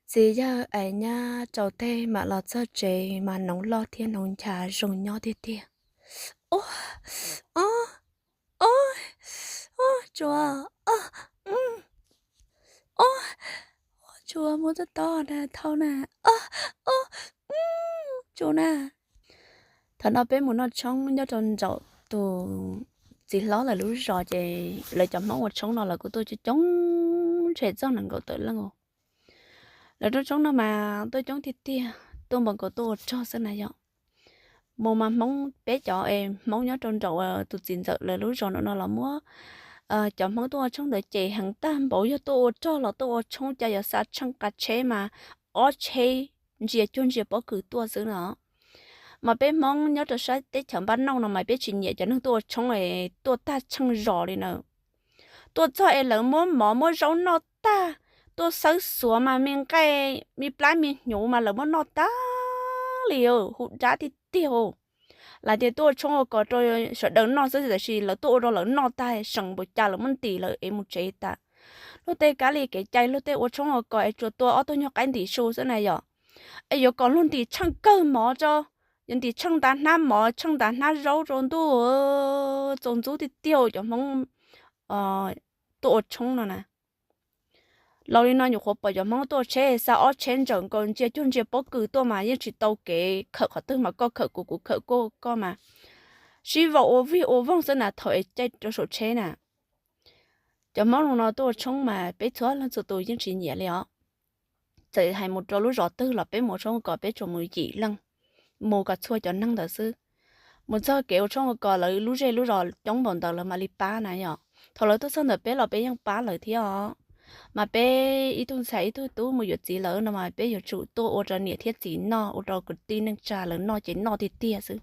Txiv yawg es nyab rau teg mam los txog tsev mas noov loj thiab noov ncha zoo nyob tiag tiag. Ua, o, o, ua, tsuas, o, o, ua, tsuas, muab txoj to na, thau na, o, o, tsuas na. Thaum no peb mus noj tshoob nyob rau nraum tus txiv hlob lawv lub zos ces lawv cov Hmoob ua tshoob no lawv kuj tuaj coob coob ntshe txog nees nkaum tawm leej. Lawv rooj tshoob no mas tuaj coob tiag tiag, tuaj npaum nkaus tuaj ua rog xwb na yom. Mus mas Hmoob, peb cov es Hmoob nyob rau nraum tus txiv ntxawm lawv lub zos no los muab cov Hmoob tuaj ua tshoob ntawd ces heev tag npaum, yog tuaj ua rog los tuaj ua tshoob cas yuav xa tsheej qav tsheb mas ob tsheb ntsia cuag ntsia pob kws tuaj xwb no. Mas peb Hmoob nyob rau sab teb chaws npab nauj no mas peb tsis nyiam cov neeg tuaj ua tshoob es tuaj tag tsheej zos li na. Tuaj txog es lawv muab mov muab zaub noj tag, tuaj xawb xuav mas me nqaij me plab me hnyuv mas lawv muab noj tag li, hu dab tiag tiag. Lawv tias tuaj ua tshoob ua kos rau sawv daws noj xwb, tiam sis lawv tuaj ua rau lawv noj tag seem npaum cas lawv muab ntim lawv es mus tsev tas. Luag tej kab li kev cai luag tej ua tshoob ua kos es tsuas tua ob tug nyuag qaib ntim su xwb na yom. Es yuav kom luag ntim tsheej kawg mov tso, yuav ntim tsheej nta hnab mov tsheej nta hnab zaub rau ntuj, txaus ntxub tiag tiag cov Hmoob tuaj ua tshoob no na. Laus li no nyuam qhuav pom cov Hmoob tuaj tsheb xa ob tsheb ntsaws nkaus ntsia cuag ntsia pob kws tuaj mas yeej tsis tau kev khawm qhov twg mas koj khawm kuv kuv khawm koj mas sib vau ua vig ua voog xwb na thaum es caij rau saum tsheb na. Cov Hmoob no tuaj ua tshoob mas peb txhua leej txhua tus yeej tsis nyiam li os. Txawm hais mus rau lub zos twg los peb mus ua tshoob kom peb tsuas mus yim leej, mus kom txhua cov neeg ntawd xwb. Mus txog kev ua tshoob ua kos lawv lub zej lub zos coob npaum ntawd lawv mam li pab na yom. Thaum lawv tuaj txog ntawm peb los peb yeej pab lawv thiab os. Mas peb ib tug ntxhais ib tug tub mus yuav txiv lawm no mas peb yuav tsum tuaj ua rau niam thiab txiv noj, ua rau kwv tij neej tsa lawv noj ces noj tiag tiag xwb.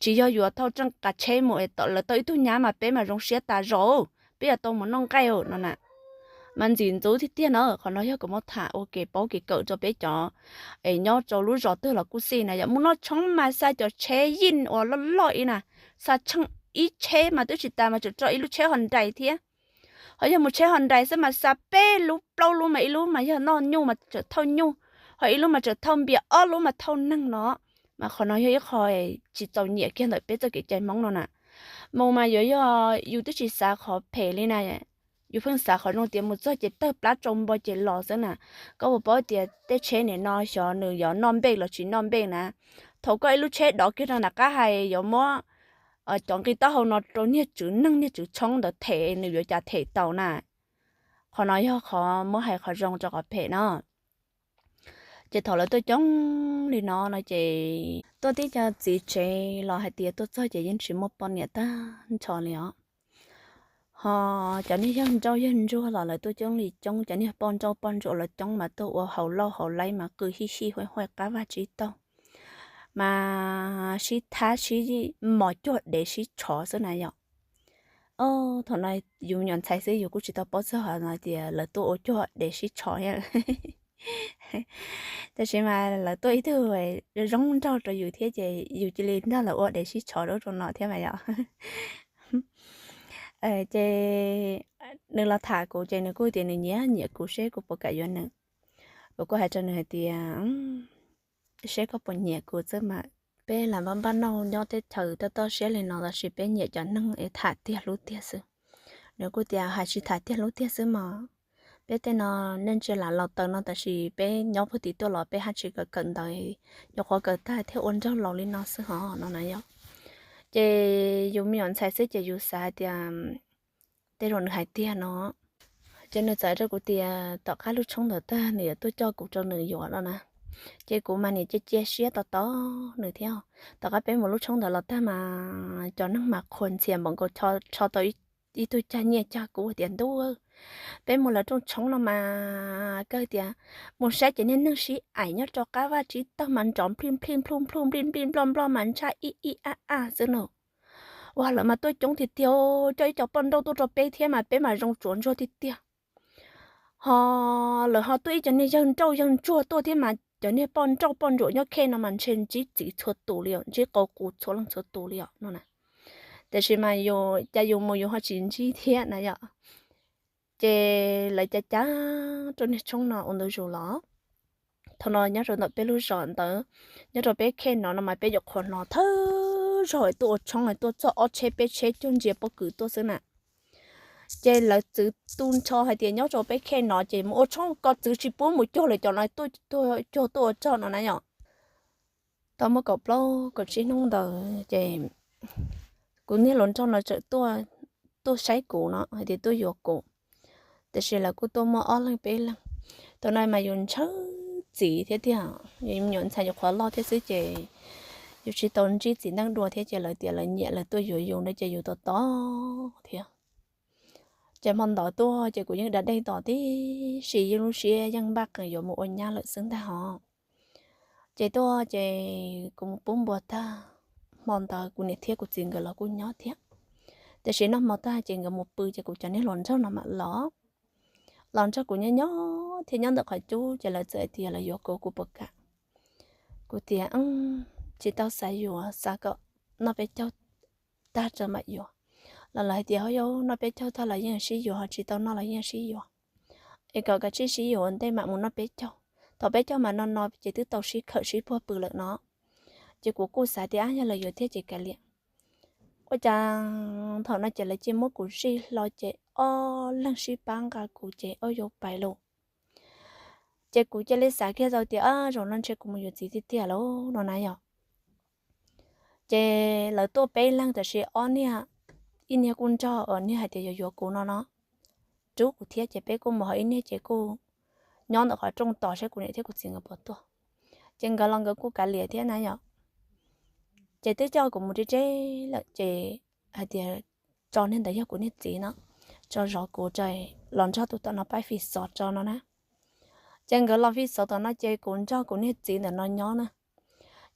Tsis yog yuav thauj tsheej qav tsheb mus es lawv tau ib tug nyab mas peb mas zoo siab tas zog, peb yuav tau mus noj nqaij no na. Mas ntxim ntxub tiag tiag na, qhov no yog kuv muab tham ua kev paub kev kawm rau peb cov es nyob rau lub zos twg los kuj xij na yom. Mus noj tshoob mas xa cov tsheb yij uas loj loj ib na, xa tsheej ib tsheb mas twb tsis tas mas tseem tso ib lub tsheb hos nrais thiab. Ho yog mus tsheb hos nrais xwb mas xa peb lub plaub lub mas ib lub mas yog noj nyuj mas tseem thauj nyuj, ho ib lub mas tseem thauj npias, ob lub mas thauj neeg no. Mas qhov no yog ib qho tsis txaus nyiam kiag ntawm peb txoj kev cai Hmoob no na. Mus mas yuav yog yus twb tsis xav qhov phem li na, yus pheej xav qhov zoo tias mus txog ces tawg plab tsau npo ces los xwb na. Koj puas paub tias tej tsheb nim no xyov nws yuav noj npej los tsis noj npej na. Thaum koj ib lub tsheb dov kiag rau nram qab hais yuav muab cov nqi taub hau no rau niag tswv neeg niag tswv tshoob ntawd them nws yuav cas them tau na. Qhov no yog qhov muab hais qhov zoo rau qhov phem no. Ces thaum lawv tuaj coob li no no ces tuaj tib co txiv tsev los hais tias tuaj txog ces yeej tsis muaj poj niam tag nrho li os. Ho cov niag yawg nrauj yawg ntsuag los lawv tuaj coob li coob, cov niag poj nrauj poj ntsuam los coob mas tuaj ua haus lauj haus laib mas qw hij hij huaj huaj qab vaj tsib taug, mas sib thab sib mos cuag dev sib tshov xwb na yom. Thaum no yus me nyuam ntxhais xwb yus kuj tsis tau paub txog hais tias lawv tuaj ua cuag dev sib tshov thiab. Tab sis mas lawv tuaj ib tug zoo nraug rau yus thiab ces yus cia li nrog lawv ua dev sib tshov rau rau no thiab mas yom. Ces nws los tham kuv ces nws kuj tias nws nyiam nyiam kuv seb kuv puas kam yuav nws. Kuv kuj hais rau nws hais tias seb koj puas nyiam kuv xwb mas. Peb lam npaj npaj nauj nyob teb chaws toj toj siab li no tab sis peb nyiam cov neeg es tham tiag hlub tiag xwb. Nws kuj tias hais tsis tham tiag hlub tiag xwb mas. Peb tej no nej ntsia lam laus taws no tab sis peb nyob puag tim tuaj los peb haj tsis kawm kawm ntawv, nyuam qhuav kawm tag thiaj ua nraug laus li no xwb hos no na yom. Ces yus me nyuam ntxhais xwb ces yus xav hais tias tej zaum nws hais tiag no. Ces nws txawm rau kuv tias tom qab lub tshoob ntawd tag nws yuav tuaj coj kuv rau nws yuav no na. Ces kuv mas niam cia cia siab tos tos nws thiab. Tom qab peb mus lub tshoob ntawd los tag mas cov neeg mas qhuas ntxhias npaum nkaus, rho tau ib tug cag nyiaj cag kub tias ntuj, peb mus lawv rooj tshoob no mas kawg tias mus saib cov niag neeg sib aim nyob rau qab vaj tsib taug mas nrov nplij nplij nploj nploj nplij nplij nploj nploj mas ntshai ib ib ab ab xwb no. Ua lawv mas tuaj coob tiag tiag, coj ib co poj nrauj tuaj rau peb thiab mas peb mas zoo tsuav ntsuag tiag tiag. Ho lawv ho tuaj ib co niag yawg nrauj yawg ntsuag tuaj thiab mas cov niag poj nrauj poj ntsuam nyob khej no mas ntshe ntsib txiv txhua tus li os, ntsib qau qus txhua leej txhua tus li os no na. Tiam sis mas yus cas yus mus yus ho tsis ntsib thiab na yom. Ces lawv cav cav rau niag tshoob no ua ntu zus los. thaum no nyob rau ntawm peb lub zos ntawd, nyob rau peb khej no no mas peb yuav qhuas hlo thawj zaug tuaj ua tshoob tuaj txog ob tsheb peb tsheb cuag ntsia pob kws tuaj xwb na. Ces lawv txwv tu nrho hais tias nyob rau peb khej no ces mus ua tshoob ko txwv tsis pub mus cuag lawv cov no tuaj cuag tuaj ua tshoob no na yom. Tau muaj kaum plaub kaum tsib hnub ntawd ces kuv niag hluas nraug no txawm tuaj saib kuv no hais tias tuaj yuav kuv, tiam sis lawv kuj tuaj muaj ob leeg peb leeg. Thaum no mas yus ntshaw txiv thiab tiag, yus me nyuam ntxhais yus qhuav loj thiab xwb ces yus tsis tau ntsib txiv neej dua thiab ces lawv tias lawv nyiam lawv tuaj yuav yus no ces yus tos tos thiab. Ces hmo ntawd tuaj ces kuv yeej da dej tos tib si, yeej lub siab yeej npaj qees yuav mus ua nyab lawm xwb ntag hos. Ces tuaj ces kuv mus pub npua tag, hmo ntawd kuv niam thiab kuv txiv nkawd los kuj nyob thiab. Tiam sis noj hmo tag ces nkawd mus pw ces kuv cov niag hluas nraug no mam los, los nrog kuv nyob nyob thiab nyob ntawm qhov cub ces lawv txawm hais tias lawv yuav kuv, kuv puas kam. Kuv tias tsis tau xav yuav, xav kom noj peb caug tag tso mam yuav. Los lawv hais tias ho yog noj peb caug tag los yeej sib yuav, ho tsis tau noj los yeej sib yuav, es kom kav tsij sib yuav ua ntej mam mus noj peb caug. Thaum peb caug mas no no ces twb tau sib khawm sib puag pw lawm no. Ces kuv kuj xav tias ab yog lawv yuav thiab ces kav liam. Ua cas thaum no ces lawv cia muab kuv zij hlo ces ob leeg sib pab nqa kuv ces ob yau pais lauj. Ces kuv cia li xav kiag tau tias ab zaum no ntshe kuv mus yuav txiv tiag tiag lauj no na yom. Ces lawv tuaj peb leeg tab sis ob niag, ib niag kuj nrog niag hais tias yuav yuav kuv no no rub kuv thiab ces peb kuj mus, ho ib niag ces kuj nyob ntawm qhov rooj tos saib kuv niam thiab kuv txiv nkawd puas tuaj. Ces nkawd los nkawd kuj kav liam thiab na yom. Ces twb coj kuv mus tsev tsev lawm ces hais tias tso niag ntawd yog kuv niag txiv no, tso zov kuv, los nrog tus tom no pab fij xov tso no na. Ces nkawd los fij xov tom no ces kuv nrog kuv niag txiv ntawm no nyob na.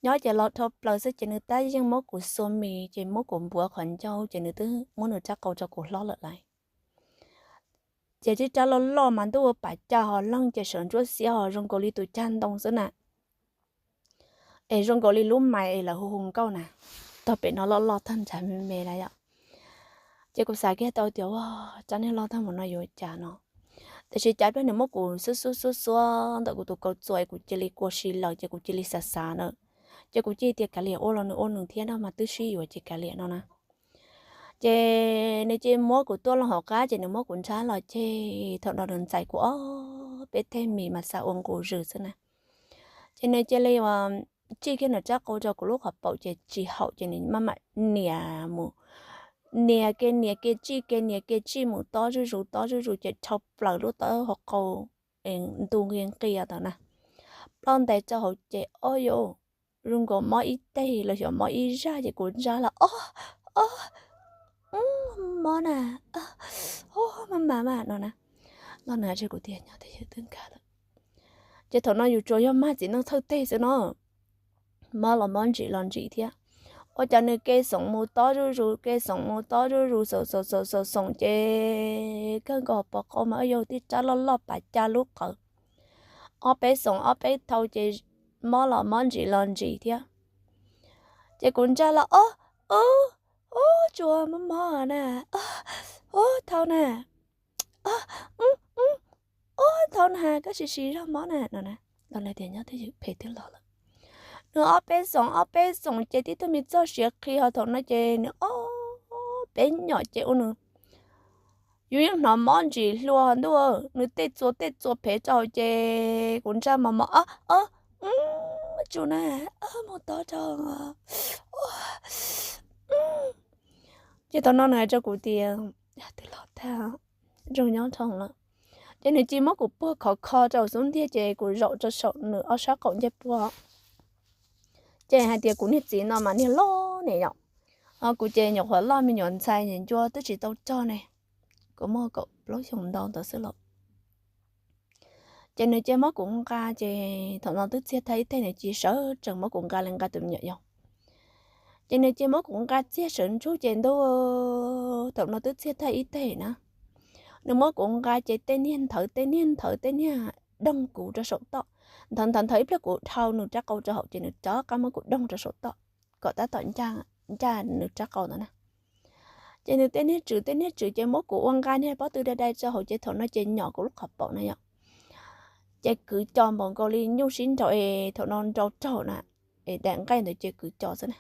Nyob ces los dhau plaws xwb ces nws tab yeej muab kuv xua mis ces muab kuv npuav qhov ncauj ces nws twb muab nws rab qau rau kuv hlob lawm lauj. Ces tib rab loj loj mas ntuj ua pas cag ho leeg ces sawv ntsuab xiab ho zoo nkaus li tus cag ntoo xwb na. Es zoo nkaus li lub mais es lawv hu hu nkauj na, tog pem no loj loj tag nrho me me na yom. Ces kuv xav kiag tau tias ua rab niag loj tag mus no yuav cas no. Tiam sis cas pliag nws muab kuv xub xub xuab xuab ntawm kuv tus kaus txuas es kuv cia li kua si lawm ces kuv cia li xav xav na. Ces kuv cia tias kav liam, ua los nws ua nws thiab no mas twb sib yuav ces kav liam no na. Ces nws cia muab kuv tuaj loo hauv qab ces nws muab kuv nrhab los ces thaum no nws ntxais kuv ob peb teg mis mas xav ua nqus zws xwb na. Ces nws cia li uas tsij kiag nws rab qau rau kuv lub qhov paum ces tsis haum ces nws maj mam nias mus, nias ke nias ke tsij ke nias ke tsij mus tob zuj zus tob zuj zus ces dhau plaws lub taub hau qau ntu nqi nqia tau na. Ploj ntais rau hauv ces ob yau, zoo nkaus mob ib teg los xyov mob ib zaj ces kuv ntsaj los ob ob mob na, mob mas mas no na. Los nws hais rau kuv tias nyob twj ywm twb nkag lawm. Ces thaum no yus tsuas yog mag txiv neej thawj teg xwb no, mob los mob ntsim los ntsim thiab. Ua cas nws ke xoom mus tob zuj zus ke xoom mus tob zuj zus xoom xoom xoom xoom xoom ces kawg nkaus pov qau mas yog tib rab loj loj pas cag lub qawv. Ob peb xoom ob peb thau ces mob los mob ntsim los ntsim thiab. Ces kuv ntsaj los ob ob ob tsuas mob mob na, ob thau na, ob thau na koj sim sim zog mob na no na. Los lawv tias nyob twj ywm phem twb los lawm. Nws ob peb xoom ob peb xoom ces tib tug me txoj siav qhi ho thaum no ces nws ob peb nyom ces ua nws, yus yeej hnov mob ntsim hlua ntuj, nws tej txua tej txua phem rau ces kuv ntsaj mos mos ob ob tsuas na, mus tob rau. Ces thaum no nws hais rau kuv tias twb los tag, zoo nyob dhau lawm. Ces nws cia muab kuv puag khov kho rau xub ntiag ces kuv zaum rau saum nws ob sab qaum ncej puag. Ces hais tias kuv niag txiv no mas niag loj ne yom, kuv ces nyuam qhuav loj me nyuam ntxhais ncua twb tsis tau cog ne, kuv muaj kaum plaub xyoos ntau ntawd xwb los. Ces nws cia muab kuv nqa ces thaum no twb txiag thaj ib teg nws cia sawv tsees muab kuv nqa li nqa tus me nyuam yaus. Ces nws cia muab kuv nqa txiag sawv ntsug ces ntuj, thaum no twb txiag thaj ib teg na. Nws muab kuv nqa ces tej niag nthawv tej niag nthawv tej niag doog kuv rau saum toj. Nthawv nthawv nthawv ib pliag kuv dhau nws rab qau rau hauv ces nws rov qab muab kuv doog rau saum toj kom tab tom ncaj nws rab qau ntawd na. Ces nws tej niag tswm tej niag tswm ces muab kuv ua nqa niag pob tw dai dai rau hauv ces thaum no ces nyom kuv lub qhov paum na yom. ces kwv co npaum nkaus li nyuj sib nraus es thaum no nrau raug na, es daim nqaij ntawd ces kwv co xwb na.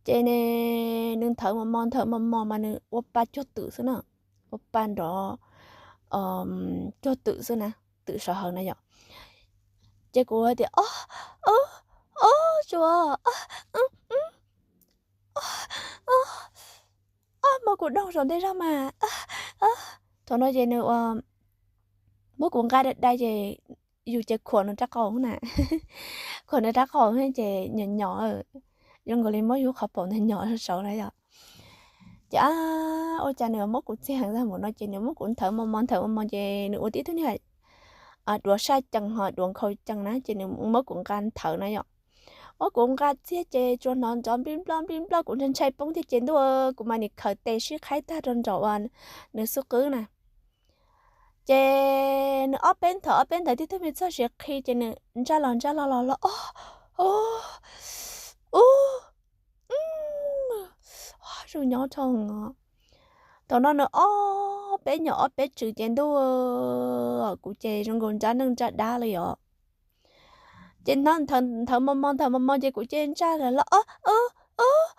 Ces nws nthawv mos mos nthawv mos mos mas nws ua pa cuag twm xwb na, ua pa nrov cuag twm xwb na, twm sawv hawv na yom. Ces kuv hais tias, Ob, ob, ob, Tsuas, ob, muab kuv doog saum ntej zog mas. Thaum no ces nws ua, muab kuv nqa dai dai ces yus ces khuam nws rab qau na, khuam nws rab qau ces nyom nyom, zoo nkaus li muab yus qhov paum ntawd nyom saud na yom. Ces ua cas nws muab kuv txiag heev tag npaum no ces nws muab kuv nthawv mos mos nthawv mos mos ces nws ua tib tug niag duav saj cees ho duav nkhaus cees na ces nws muab kuv nqa nthawv na yom. Muab kuv nqa txiag ces tsuas hnov nrov nplij nploj nplij nploj, kuv ntshai ntshai poob thiab ces ntuj, kuv mas nim khaws tes sib qhaib tag rau nraum uas nws xub qwb na. Ces nws ob peb nthawv ob peb nthawv tib tug me txoj siav qhi ces nws ntsaj los ntsaj los los los ob, ub, ub, ub, zoo nyob dhau os. Thaum no nws ob peb nyom ob peb tswm ces ntuj, kuv ces zoo nkaus ntsaj neej ntsaj dab li os. Ces hnov nthawv mos mos nthawv mos mos ces kuv ces ntsaj los los ob, ub, ub,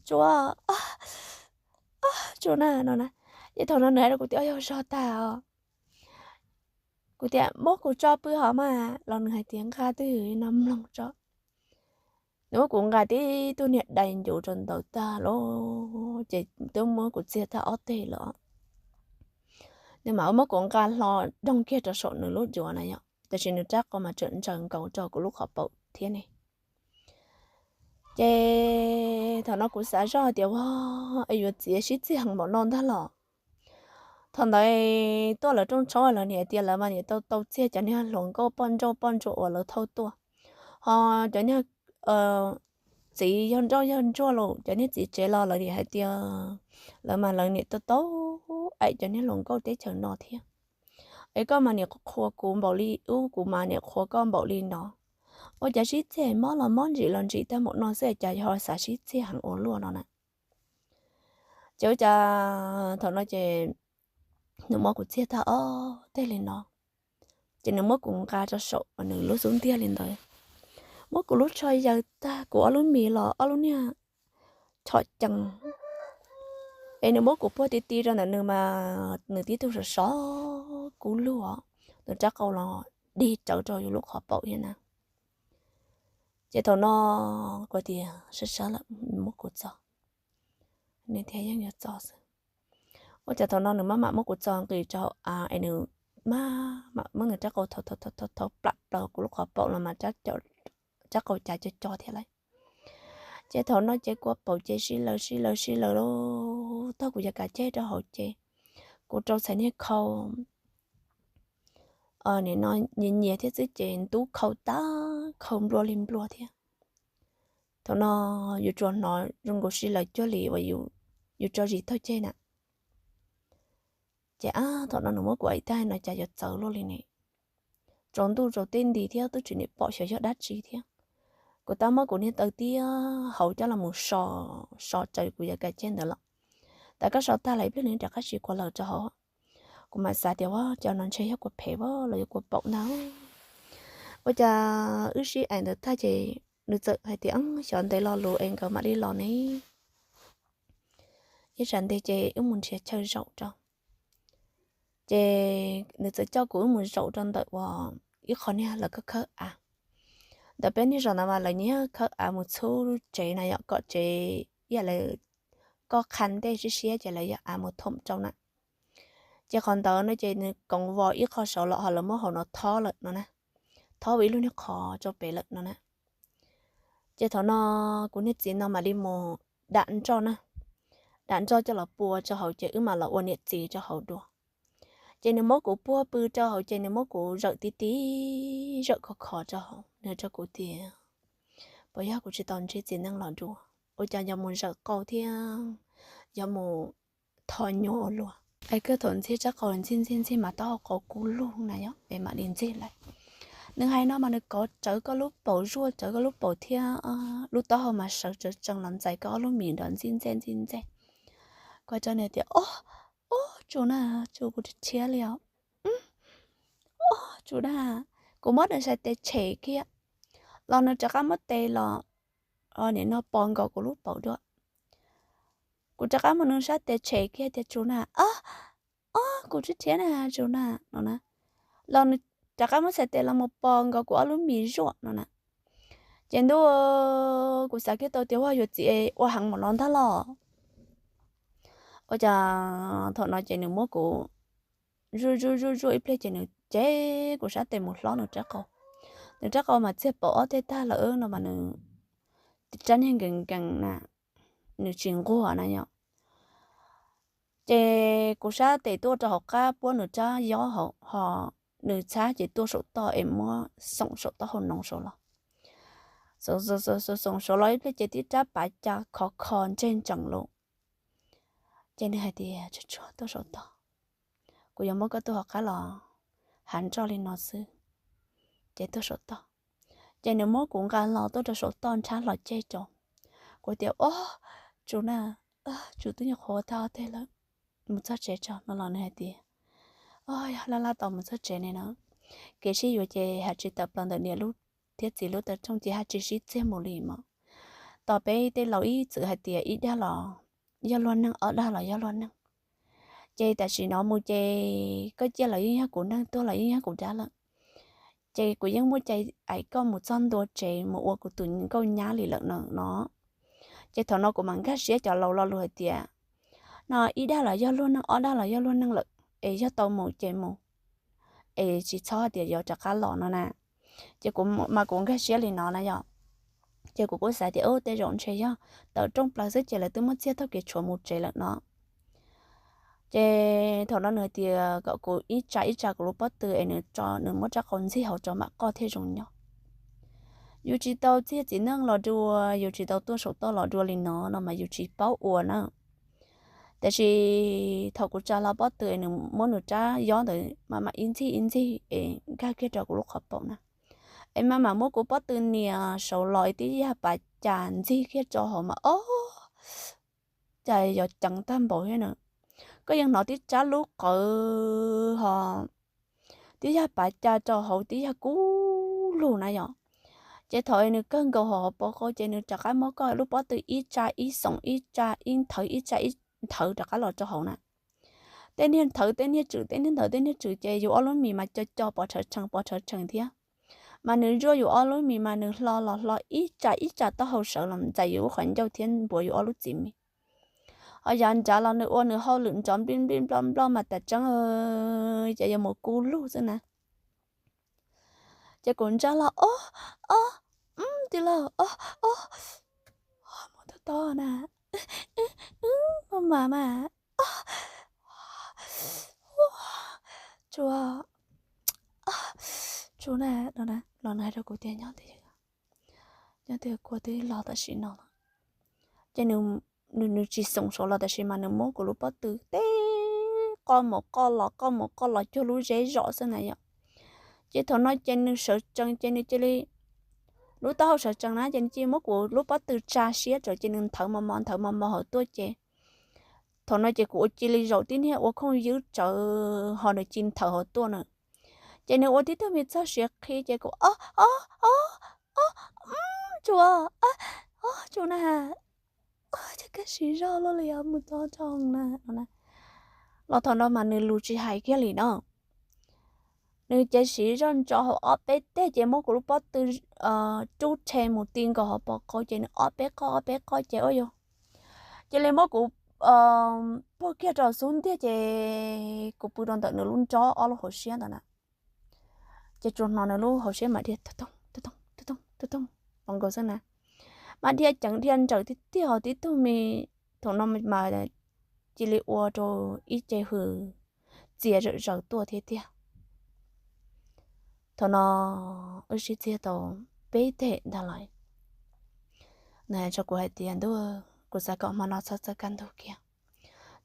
Tsuas, Tsuas na no na. Ces thaum no nws hais rau kuv tias, Yog zog tag os. Kuv tias, Muab kuv tso pw hov mas los nws hais tias, Nqa twg no mloog tso. Nws muab kuv nqa tib tug niag dais ncuv rau ntawd tag lauj, ces twb muab kuv txiag tag ob teg lawm. Nws mam muab kuv nqa hlo doog kiag rau saum nws lub duav na yom, tab sis nws rab qau mas tseem ntsaws nkaus rau kuv lub qhov paum thiab ne. Ces thaum no kuv xav zoj tias, Ua, es yuav txiav sib txiag heev npaum no ntag los? Thaum ntawd tuaj lawv rooj tshoob lawv niam tias lawv mas niam tau tau txiag cov niag hluas nkauj poj nrauj poj ntsuam uas lawv thauj tuaj, ho cov niag txiv yawg nrauj yawg ntsuag los cov niag txiv tsev los lawv niam hais tias lawv mas lawv niam tau tau aim cov niag hluas nkauj teb chaws no thiab. Es koj mas niam qhuas kuv npaum li ub, kuv mas niam qhuas koj npaum li no. Ua cas sib txiag mob los mob ntsim los ntsim tag npaum no xwb cas yog xav sib txiag heev ua luaj no na. Ces ua cas thaum no ces nws muab kuv txiag tag ob teg li no, ces nws muab kuv nqa rau saum nws lub xub ntiag li ntawd, muab kuv lub tsho yaws tag, kuv ob lub mis los ob lub niag chom cees. Es nws muab kuv puag ti ti rau ntawm nws mas nws tib tug sov sov kub lug, nws rab qau los dig tsawv rau yus lub qhov paum thiab na. Ces thaum no kuv tias sab sab lawm, muab kuv txog, nws tias yeej yuav txog xwb. Ua cas thaum no nws maj mam muab kuv txog nqis rau hauv av es nws maj mam muab nws rab qau thauv thauv plam plaws kuv lub qhov paum los mas rab qau cas co co thiab lauj. Ces thaum no ces kuv paum ces sib laws sib laws sib laws lauj, tag kuv yog kav ceg rau hauv ces kuv rau txhais niag khau, nim no nyias nyias thiab xwb ces ntub khau tag khau nplua li nplua thiab. Thaum no yus tsuas hnov zoo nkaus sib laws cuag li uas yus tso zis taug ceg na. Ces ab thaum no nws muab kuv aim tag no cas yuav txawv luaj li ne. Tsaus ntuj tsaus teb nti thiab twb tsis nim pom xyov yog dab tsi thiab. Kuv tab muab kuv niag taw tiab hauv coj los mus so, so raws kuv yog kav ceg ntawd los. Tab koj so tag lawm ib pliag nws rov qab tsis kua lawm rau hauv. Kuv mam xav tias ua cas no ntshe yog kua phem los yog kua paum ntag. Ua cas wb sib aim ntawd tag ces nws txawm hais tias xyov ntev lo lus es nkawd mam li los ne. Ib tsam ntej ces wb mus nrhiav chaw zaum rau. Ces nws txawm coj kuv wb mus zaum rau ntawm uas ib qho niag lawv khawb khawb av. Ntawm peb niag zos ntawd mas lawv nyiam khawb av mus txhub tsev na yom, kom tsev ib yam li koj qha ntej siab siab ces lawv yog av mus thoom rau na. Ces qhov ntawd no ces nws koov vos ib qho saud los ho lawv muab hauv no thob lawm no na, thob ua ib lub niag qhov rau pem lawm no na. Ces thaum no kuv niag txiv no mam li mus dam nroj na, dam nroj coj los pua rau hauv ces wb mam los ua niam txiv rau hauv dua. Ces nws muab kuv puag pw rau hauv ces nws muab kuv zawm ti ti, zawm khov khov rau hauv, nws rau kuv tias puas yog kuv tsis tau ntsib txiv neej los dua, ua cas yog mus zawm qau thiab yog mus tho nyuag ua luaj. Es kawg thaum ntxig rab qau ntxig ntxig ntxig mas taub hau qau kub lug na yom, es mam li ntxig lawm. Nws hais no mas nws kov rawv koj lub paum, zuaj rawv koj lub paum thiab lub taub hau mas sawv tsees los ntxais koj ob lub mis nrov ntxij ntxej ntxij ntxej. Kuv hais rau nws tias, Ob, ob, Tsuas na, tsuas kuv rhiab li os. Tsuas na, kuv muab nws sab tes tshem kiag los nws rov qab muab tes los, nim no pos nkaus kuv lub paum dua. Kuv rov qab muab nws sab tes tshem kiag tias tsuas na, o, kuv rhiab na, tsuas na no na, los nws rov qab muab sab tes los mus pos nkaus kuv ob lub mis zuaj no na. Ces ntuj, kuv xav kiag tau tias ua yuav txiv ua heev npaum no ntag los. Ua cas thaum no ces nws muab kuv zuaj zuaj zuaj zuaj ib pliag ces nws cev kuv sab tes mus hlob nws rab qau. Nws rab qau mas txiag pom ob teg tag lawm no mas nws rab niag nkees nkees na, nws tsis nquag na yom. Ces kuv sab tes tuaj rau hauv qab puab nws rab yob hauv ho nws txhab ces tuaj saum toj es muab xoom saum taub hau noov saud los. Xoom xoom saud los ib pliag ces tib rab pav ca khov kho ntseg ntsees lawm. Ces nws hais tias tsuag tsuag tuaj saum toj, kuv yuav muab koj tuaj hauv qab los hav nroj li no xwb. Ces tuaj saum toj, ces nws muab kuv nqa los tuaj rau saum toj nrhab hlo ceg rau. Kuv tias o, tsuas na, tsuas twb nyuam qhuav ua tag ob teg lawm, mus txog tsev tso no los nws hais tias o, yog laj laj tau mus txog tsev ne no, kev sib yuav ces haj tsis tawm plaws ntawm niam lub thiab txiv lub taw rooj ces haj tsis sib txiag mus li mog. Tos peb tej laus ib txwm hais tias ib dag los yog luag neej, ob dag los yog luag neej. Ces tam sim no mus ces koj ciaj los yeej yog kuv neej, tuag los yeej yog kuv dab lawm. Ces kuv yeej muaj cai aim koj mus txog ntua tsev mus ua kuv tus nkauj nyab li lawm no no. Ces thaum no kuv mam nkag siab cov laus lo lus hais tias no ib dag los yog luag neej, ob dag los yog luag neej lawm, es yog tau mus ces mus, es tsis txhob hais tias yuav rov qab los no na. Ces kuv mas kuv nkag siab li no na yom. Ces kuv kuj xav tias tej zaum ntshe yog tawm rooj plaws xwb ces lawv twb muab txiag taug kev tshuav mus tsev lawm no. Ces thaum no nws hais tias kom kuv ib tsa ib tsa kuv lub pob tw es nws tso, nws muab rab qau ntxig hauv tso mam qoj thiaj zoo nyob. Yus tsis tau txiag txiv neej los dua, yus tsis tau tuaj saum toj los dua li no no mas yus tsis paub ua na. Tiam sis thaum kuv tsa hlo pob tw es nws muab nws rab yob ntawd mam mam ib ntxig ib ntxig es nkag kiag rau kuv lub qhov paum na, es mam mam muab kuv pob tw nias saud los es tib yag pav cas ntxig kiag rau hauv mas o, cas yuav ceev tag npaum thiab na. Koj yeej hnov tib rab lub qawv ho tib yag pav cas rau hauv tib yag kub lug na yom. Ces thaum nws kawg nkaus hauv hauv paus qau ces nws rov qab muab koj lub pob tw ib tsa ib xoom, ib tsa ib nthawv, ib tsa ib nthawv rov qab los rau hauv na. Tej niag nthawv tej niag tswm, tej niag nthawv tej niag tswm ces yus ob lub mis mas co co pov tshawv tshees pov tshawv tshees thiab. Mas nws zuaj yus ob lub mis mas nws hlo los hlo ib tsa ib tsa taub hau sawv los ntxais yus lub qhov ncauj thiab npuav yus ob lub txiv mis. Ho yav nrad los nws ua nws hauj lwm nrov nplij nplij nploj nploj mas tas tseeb ces yuav mus kub lug xwb na. Ces kuv ntsaj los o, o, tij laug o, o, mus tau tau na, maj mam mas, tsuas, tsuas na, los nws hais rau kuv tias nyob twj ywm, nyob twj ywm, kuv twb los tam sim no lawm. Ces nws, nws tsis xoom saud los tab sis mas nws muab kuv lub pob tw teb qoj mus qoj los qoj mus qoj los cuag lub zeb zom xwb na yom. Ces thaum no ces nws sawv tsees ces nws cia li, lub taub hau sawv tsees na ces nws cia li muab kuv lub pob tw tsa siab rau ces nws nthawv mos mos nthawv mos mos hauv tuaj ces thaum no ces kuv ua cia li zaum tib niag ua khooj ywb tsawv ho nws cia li nthawv hauv tuaj na. Ces nws ua tib tug me txoj sia qhib ces kuv o, o, o, o, tsuas, o, tsuas na, ces koj siv zog luaj li os mus txog rau na no na. Los thaum no mas nws lus tsis hais kiag li no. Nws ces siv zog ntso hauv ob peb teg ces muab kuv lub pob tw rub rhe mus ti nkaus hauv paus qau ces nws ob peb qoj ob peb qoj ces ua yus cia li muab kuv puag kiag rau xub ntiag ces kuv pw rau ntawm nws lub nrob ob lub hauv siab ntawd na. Ces tsuas hnov nws lub hauv siab mas dhia tu toog tu toog tu toog tu toog los nkaus xwb na. Mas dhia ceev dhia nrawm tiag tiag ho tib tug me, thaum no mas cia li ua rau ib ce hws txias zawm zaws tuaj thiab tiag. Thaum no wb sib txiag tau peb teg ntag los, nws hais rau kuv hais tias ntuj, kuv xav kom hmo no txhob txawj kaj ntug kiag,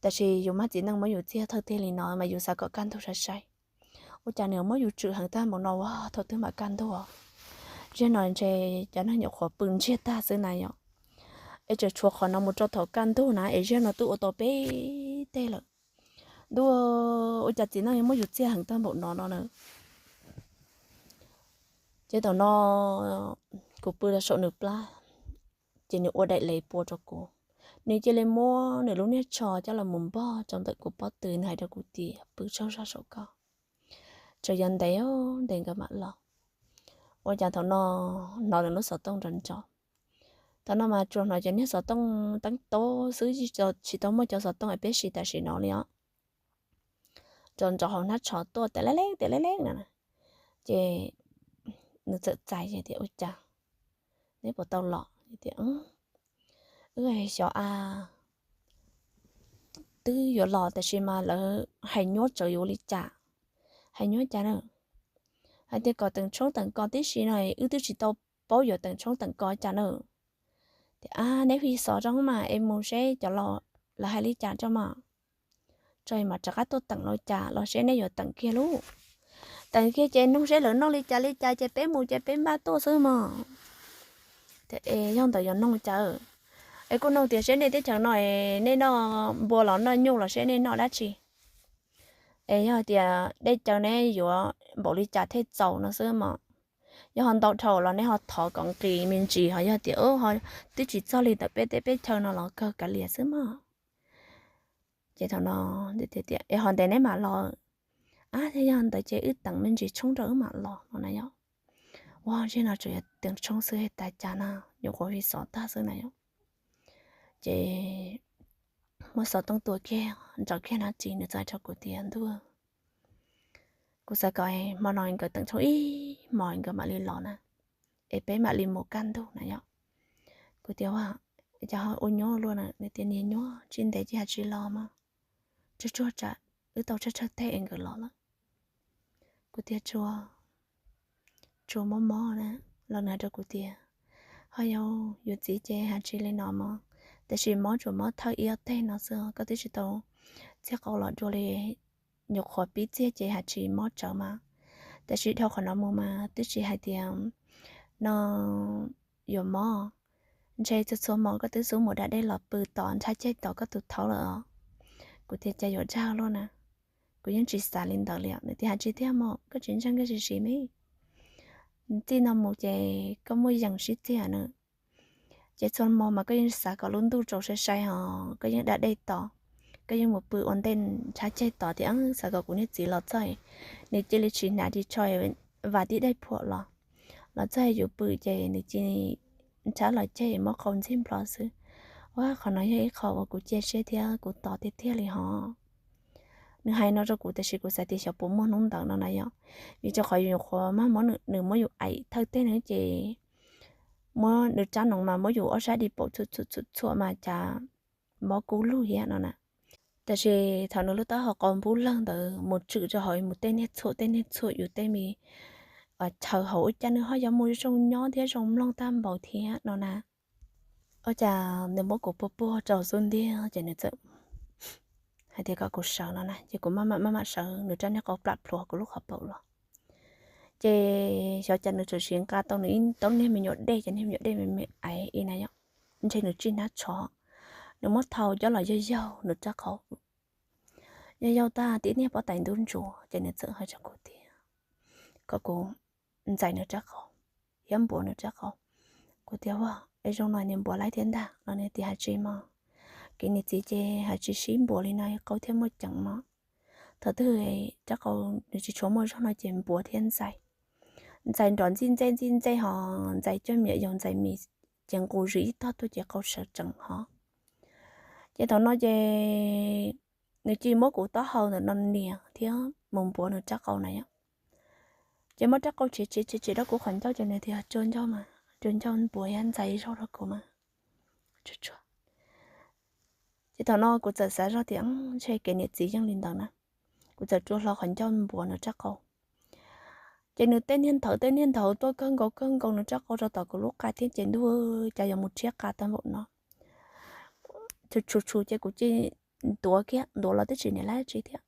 tab sis yus mab txiv neej muab yus txiag thawj teg li no mas yus xav kom kaj ntug sai sai. Ua cas nws muab yus tswm heev tag npaum no ua thaum twg mam kaj ntug? Ziag no ntshe cov neeg nyuam qhuav pw ntsiag tag xwb na yom. Es tseem tshuav qhov no mus rau thaum kaj ntug na es ziag no twb ua tau peb teg lawm. Ntuj, ua cas txiv neej yuav muab yus txiag heev tag npaum no no na. Ces thaum no kuv pw rau saum nws plab, ces nws ua daim lev pua rau kuv. Nws cia li muab nws lub niag tsho coj los mus npog rau ntawm kuv pob tw, nws hais rau kuv tias, pw tsaug zog saum ko, tseem yuav ntev ntev nkawd mam los. Ua cas thaum no hnov lawv lub xov tooj nrov nrov. Thaum no mas tsuas hnov cov niag xov tooj teeb tob xwb, tsis tau muaj cov xov tooj es peb siv tam sim no li os. Nrov nrov hauv hnab tsho tuaj tes leb leeb tes leb leeb no. Ces nws txawm txais tias, ua cas neb puas tau los? Tias, wb xyov a, twb yuav los tab sis mas lawv hais nyuaj tsawv yuav ua li cas. Hais nyuaj cas na? Hais tias kom teem tshoob teem kos tib si no, wb twb tsis tau paub yuav teem tshoob teem kos cas na. Tias, a, neb fi xov rau mas es mus seb cov laus lawv hais li cas tso mas. Tso mas rov qab tuaj teem los cas los seb neb yuav teem kiag lauj. Teem kiag ces nug seb lawv noj li cas li cas ces peb mus ces peb npaj tuaj xwb mog. Es yog ntawd yuav nug cas? Es kuj nug tias seb nej teb chaws no es nej noj npua los noj nyuj los seb nej noj dab tsi? Es yog tias dej cawv neb yuav npaum li cas thiaj txaus no xwb mog. Yog ho ntau dhau los neb ho thov kom nqis me ntsis, ho yog tias twb tsis txog li ntawm peb teb peb chaw no los kawg kav liam xwb mog. Ces thaum no tias, es ho ntev neb mam los? A, yog ntawd ces wb teem me ntsis tshoob rau wb mam los no na yom. Ua ntsej no tseem yuav teem tshoob xwb tas cas na, nyuam qhuav fi xov tag xwb na yom. Ces muab xov tooj tua kiag, nrov kiag na ces nws txawm hais rau kuv tias, ntuj, kuv xav kom hmo no nkawd teem tshoob ib hmos nkawd mam li los na, es peb mam li mus kaj ntug na yom. Kuv tias, ua, cas ho ua nyuaj luaj na? Nws tias, niag nyuaj, tsis ntev ces haj tsis los mog, tsuag tsuag tsam wb tau tsawg tsawg teg es nkawd los lawm. Kuv tias, tsuas, tsuas mob mob na. Los nws hais rau kuv tias, ho yog yus txiv ces haj tsis li no mog, tab sis mob tsuas mob thawj ib ob teg no xwb, koj twb tsis tau txiag qau los dua li. Nyuam qhuav pib txiag ces haj tsis mob tsawv mas, tab sis dhau qhov no mus mas twb tsis hais tias no yuav mob. Ntshe txhua txhua hmo koj twb xub mus da dej los pw tos nrhab ceg tos koj tus thaub lawm os. Kuv tias, cas yuav dag luaj na, kuv yeej tsis xav li ntawd li. Nws tias, haj tsis tiag mog, koj tsis ntseeg koj sim sim me. Txij no mus ces koj muaj yees sib txiag na. Ces txhua hmo mas koj yeej xav kom lub ntuj tsaus sai sai hos koj yeej da dej tos, koj yeej mus pw ua ntej nrhab ceg tos tias xav kom kuv niag txiv los txog, nws cia li tsis hnav ris tsho, vas tib daim phuam los, los txog yus pw ces nws cia li nrhab los ceg muab qau ntxig nplho xwb. Ua qhov no yog ib qho uas kuv cia siab thiab kuv tos tiag tiag li hos. Nws hais no rau kuv tab sis kuv xav tias xyov puas muaj hnub ntawd no na yom, vim rau qhov yus nyuam qhuav maj muab nws muab yus aim thawj teg no ces muab nws rab noov mas muab yus ob sab di paum txhuam txhuam txhuam mas cas mob kub lug thiab no na. Tab sis thaum nws lub taub hau qau npub lawg ntawd mus tshwm rau hauv mus tej niag txhuam tej niag txhuam yus tej me chaw hauv ua cas nws ho yuav mus zoo nyob thiab zoo mloog tag npaum thiab no na. Ua cas nws muab kuv puag puag rau xub ntiag ces nws txawm hais tias kom kuv sawv no na, ces kuv maj mam maj mam sawv, nws rab niag qau plam plhuav kuv lub qhov paum los. Ces xyov cas nws txawm sim nqa tau nws ib taub niag me nyuam dej, cov niag me nyuam dej me me aiv ib na yom, ntshe nws tsij hnab tsho, nws muab thau coj los yaug yaug nws rab qau, yaug yaug tag tib niag pob tais ntub ntsuav ces nws txawm hais rau kuv tias kom kuv ntxais nws rab qau thiab npuav nws rab qau. Kuv tias, ua, es zoo no nws npuav laib thiab ntag los? Nws tias, hais tsis mog, kev niam txiv ces hais tsis sib npuav li no qau thiaj muaj ceem mog. Thaum twg rab qau nws tsis tshua muaj zog no ces npuav thiab ntxais, ntxais nrov ntxij ntxej ntxij ntxej hos ntxais coj miam yaus ntxais mis ces nqus zis ib tog tuaj ces qau sawv tsees hos. Ces thaum no ces nws cia li muab kuv taub hau ntawm no nias thiab mus npuav nws rab qau na yom. Ces muab rab qau tsev tsev tsev tsev rau kuv qhov ncauj ces nws tias, tsuag ncauj mas, tsuag ncauj npuav thiab ntxais zog rau kuv mas. Ces thaum no kuv txawm xav zog tias ntshe kev niam txiv yeej li ntawd na. Kuv txawm rua hlo qhov ncauj npuav nws rab qau. Ces nws tej niag nthawv tej niag nthawv tuaj kawg nkaus kawg nkaus nws rab qau rau tom kuv lub qa thiab ces ntuj, cas yuav mus rhiab qa tag npaum no. Tshus tshus ces kuv cia li ntuav kiag, ntuav los twb tsis niam dab tsi thiab.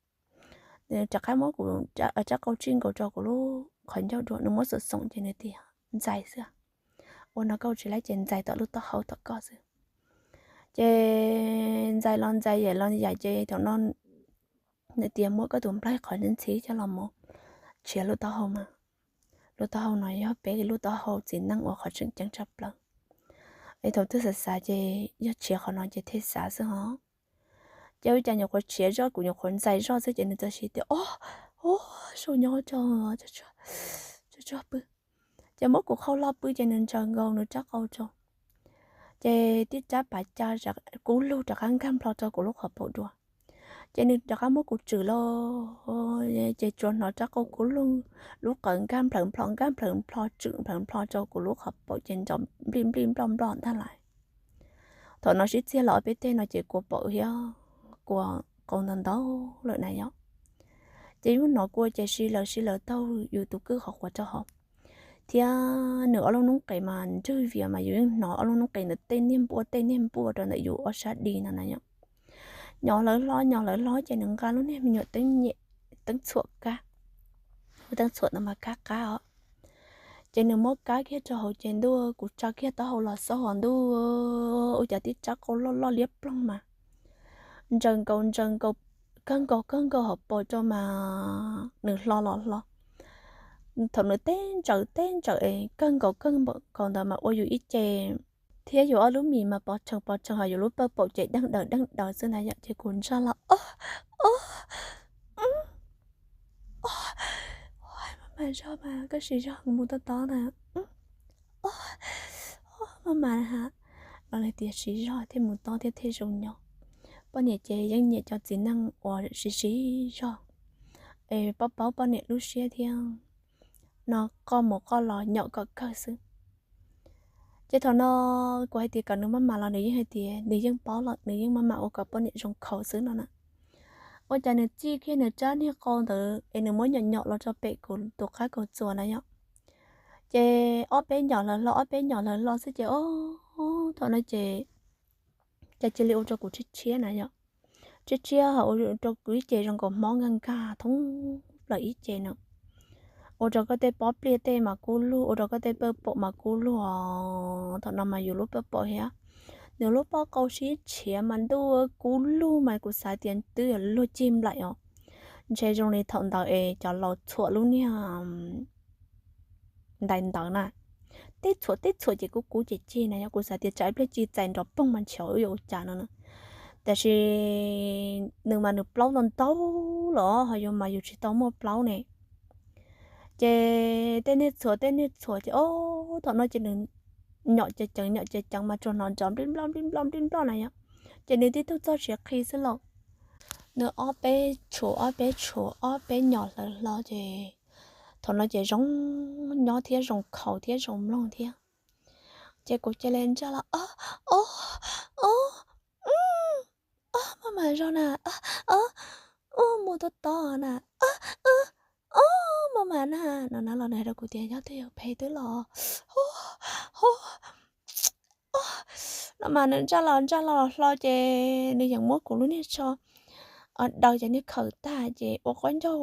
Nws rov qab muab kuv rab qau tsij nkaus rau kuv lub qhov ncauj dua, nws muab xoom xoom ces nws tias, ntxais xwb. Ua no koj tsis laib ces ntxais tom lub taub hau tom koj xwb. Ces ntxais los ntxais yaim los yaim ces thaum no nws tias muab koj tus nplaig qhov ntxhi coj los mus tshiav lub taub hau mas. Lub taub hau no yog peb lub taub hau txiv neej uas qhov tseem ceeb tshaj plaws. Es thaum twg xav xav ces yog tshiav qhov no ces thiaj xav xwb hos. Ces ua cas nyuam qhuav tshiav zoj, kuv nyuam qhuav ntxais zoj xwb ces nws txawm hais tias, o, o, zoo nyob tso, tso pw. Ces muab kuv qhau hlo pw ces nws ntsaws nkaus nws rab qau rau. Ces tib rab pas ca kub lug rov qab nkag nplho rau kuv lub qhov paum dua. Ces nws rov qab muab kuv tswm los, ces tsuas hnov rab qau kub lug lub qawv nkag nplhawv nplho nkag nplhawv nplho tswm nplhawv nplho rau kuv lub qhov paum ces nrov nplij nplij nploj nploj ntag lais. Thaum no sib txiag los ob peb teg no ces kua paum thiab kua qau ntau ntau lawm na yom. Ces yus hnov kua ces si lawv si lawv taug yus tus kwj qhov quav rau hauv, thiab nws ob lub noob qes mas nrwg vias mas yus yeej hnov ob lub noob qes ntawd tej niag npua tej niag npua rau ntawm yus ob sab di no na yom. Nyo lawv hlo nyo lawv hlo ces nws nqa lub niag me nyuam teeb nyem, teeb txhuam kab, lub teeb txhuam ntawd mas kab qab os. Ces nws muab kab kiag rau hauv ces ntuj, kuv tsa kiag taub hau los xauj hos ntuj, ua cas tib rab qau loj loj liab ploog mas ntsaws nkaus ntsaws nkaus, kawg nkaus kawg nkaus hauv paus rau mas nws hlo los hlo. Thaum nws teb ntsaws teb ntsaws es kawg nkaus kawg nkaus ntawd mas ua yus ib ce thiab yus ob lub mis mas pov tsheej pov tsheej hos yus lub pawg paum ces deej daws deej daws xwb na yom. Ces kuv ntsaj los, o, o, maj mam zog mas koj siv zog mus tob tob na, maj mam ha, los nws tias siv zog thiaj mus tob thiab thiaj zoo nyob. Poj niam ces yeej nyiam cov txiv neej uas siv siv zog es paub paub poj niam lub siab thiab no qoj mus qoj los nyom kom kawg xwb. Ces thaum no kuv hais tias kom nws maj mam los nws yeej hais tias nws yeej paub los nws yeej maj mam ua kom poj niam zoo khaus xwb no na. Ua cas nws txij kiag nws rab niag qau ntawd es nws muab nyom nyom los rau pem kuv tus qab kaus txuas na yom. Ces ob peb nyom lawv hlo ob peb nyom lawv hlo xwb ces o, thaum no ces cas cia li ua rau kuv tshiab tshiab na yom. Tshiab tshiab ho ua rau kuv ib ce zoo nkaus mob nkag nkag thoob plaws ib ce no. Ua rau koj tej pob pliaj tej mas kub lug, ua rau koj tej pawg paum mas kub lug os. Thaum no mas yus lub pawg paum thiab nws lub pob qau sib tshiav mas ntuj kub lug mas kuv xav tias twb yuav luag cig nplaim os. Ntshe zoo li thaum ntawd es cov laus txhuam lub niag ntais ntawd na, teb txhuam teb txhuam ces kub kub ces cig na yom. Kuv xav tias tsam ib pliag cig txais nrov poog mas ntshe wb yuav ua cas no na. Tiam sis nws mas nws plaub ntau ntau los ho yus mas yus tsis tau muaj plaub ne. Ces tej niag txhuam tej niag txhuam ces o, thaum no ces nws nyom ceev ceev nyom ceev ceev mas tsuas hnov nrov nplij nploj nplij nploj nplij nploj na yom. Ces nws tib tug txoj siav qhi xwb lauj. Nws ob peb tshuav ob peb tshuav ob peb nyom hlawv hlo ces thaum no ces zoo nyob thiab zoo khaus thiab zoo mloog thiab. Ces kuv cia li ntsaj los, o, o, o, maj mam zog na, o, mus tob tob na, o, maj mam na, no na los nws hais rau kuv tias yog twb yog phem twb los, no mas nws ntsaj los ntsaj los hlo ces nws yeej muab kuv lub niag tsho daws cov niag khawm tag ces ua qaub ncaug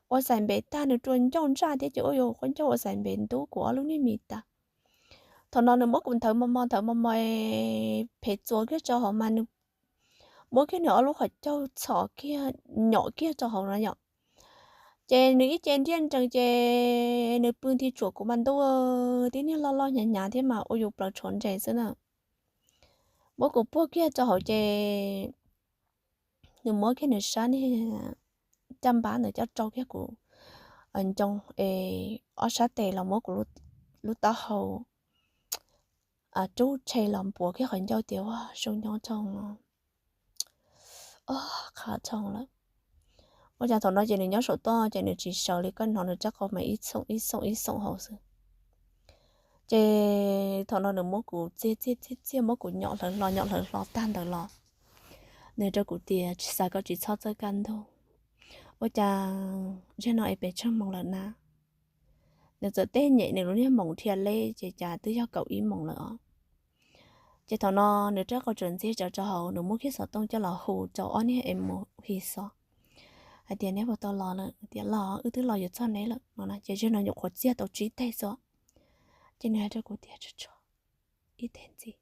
ua xais npev tag, nws rua ncauj ntsaj thiab ces ua yuav ua qaub ncaug ua xais npev ntub kuv ob lub niag mis tag. Thaum no nws muab kuv nthawv mos mos nthawv mos mos phem txuas kiag rau hauv mas nws muab kiag nws ob lub qhov caug txhom kiag nyom kiag rau hauv no yom. Ces nws ib ce nriaj nrees ces nws pw nti tsuam kuv mas ntuj, tib niag loj loj hnyav hnyav thiab mas ua yus plaws tshuav nres xwb na. Muab kuv puag kiag rau hauv ces nws muab kiag nws sab niag caj npab ntawd coj rau kiag kuv ncoo es ob sab tes los muab kuv lub taub hau rub tshe los npuav kiag qhov ncauj tias ua zoo nyob rau no, qha rau lawm. Ua cas thaum no ces nws nyob saum toj ces nws tsis sawv li, koj hnov nws rab qau mas ib xoom ib xoom ib xoom hauv xwb. Ces thaum no nws muab kuv txiag txiag txiag txiag muab kuv nyom hlawv hlo nyom hlawv hlo tag ntawd los nws rau kuv tias tsis xav koj tsis txhob txawj kaj ntug. Ua cas zaum no es pes tsawg moos lawm na? Nws txawm teb nyem nws lub niag moos dhia leb ces cas twb yog kaum ib moos lawm os. Ces thaum no nws rab qau tsuas ntxig tsawv rau hauv, nws muab kiag xov tooj coj los hu rau ob niag es mus hi xov hais tias neb puas tau los lawm, tias los wb twb los yuav txog neb lawm no na. Ces zaum no nyuam qhuav txiag tau tsib teg xwb. Ces nws hais rau kuv tias tso tso ib teg ntxiv,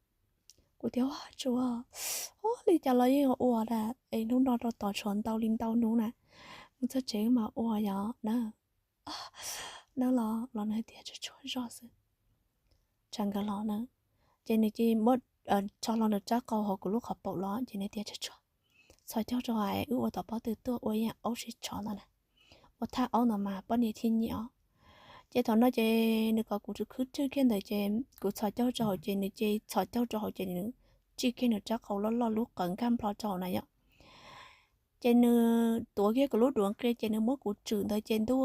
Kuv tias, Ua, tsuas, ua li cas los yeej ua da, es hnub no rau tom tshuav ntau li ntau hnub na, mus txog tsev mas ua yom na. Nawb los, los nws tias, Tsuas tsuas zog xwb. Tsam nkawd los na, ces nws cia li muab tso hlo nws rab qau hauv kuv lub qhov paum los, ces nws tias, Tsuas tsuas, txhos caug rau hais wb ua tom pob tw tuaj ua ib yam aub sib tshov ntawd na, ua thaj aub ntawd mas poj niam thiaj nyiam os. Ces thaum no ces nws kom kuv khwb rwg kiag ntawd ces kuv txhos caug rau hauv ces nws cia li txhos caug rau hauv ces nws tsij kiag nws rab qau loj loj lub qawv nkag nplo rau hauv na yom. Ces nws tuav kiag kuv lub duav nqia ces nws muab kuv tswm ntawd ces ntuj,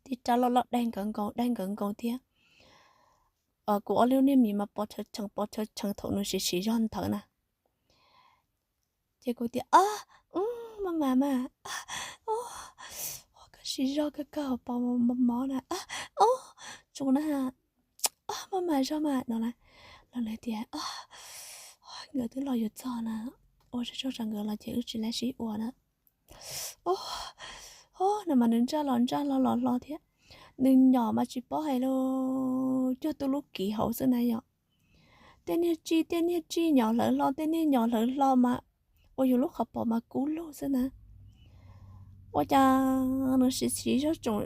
tib rab loj loj daig nkawd nkaus daig nkawd nkaus thiab. Kuv ob lub niag mis mas pos tshawv tshee pos tshawv tshee thaum nws siv siv zog ntawd na. Ces kuv tias, Maj mam mas, koj siv zog kawg kawg pos mos mos na, tsuas na, maj mam zog mas no na. Los nws tias, Nkawd twb los yuav txog na, ua tsaug tsaug tsam nkawd los ces wb tsis laib sib ua na. Nws mas nws ntsaj los ntsaj hlo los hlo thiab. Nws nyom mas tsis paub hais lus, cuag tu lub kiv hauv xwb na yom. Tej niag tsij tej niag tsij nyom hlawv hlo tej niag nyom hlawv hlo mas ua yus lub qhov pom mas kub lug xwb na. Ua cas nws siv siv zog tsoom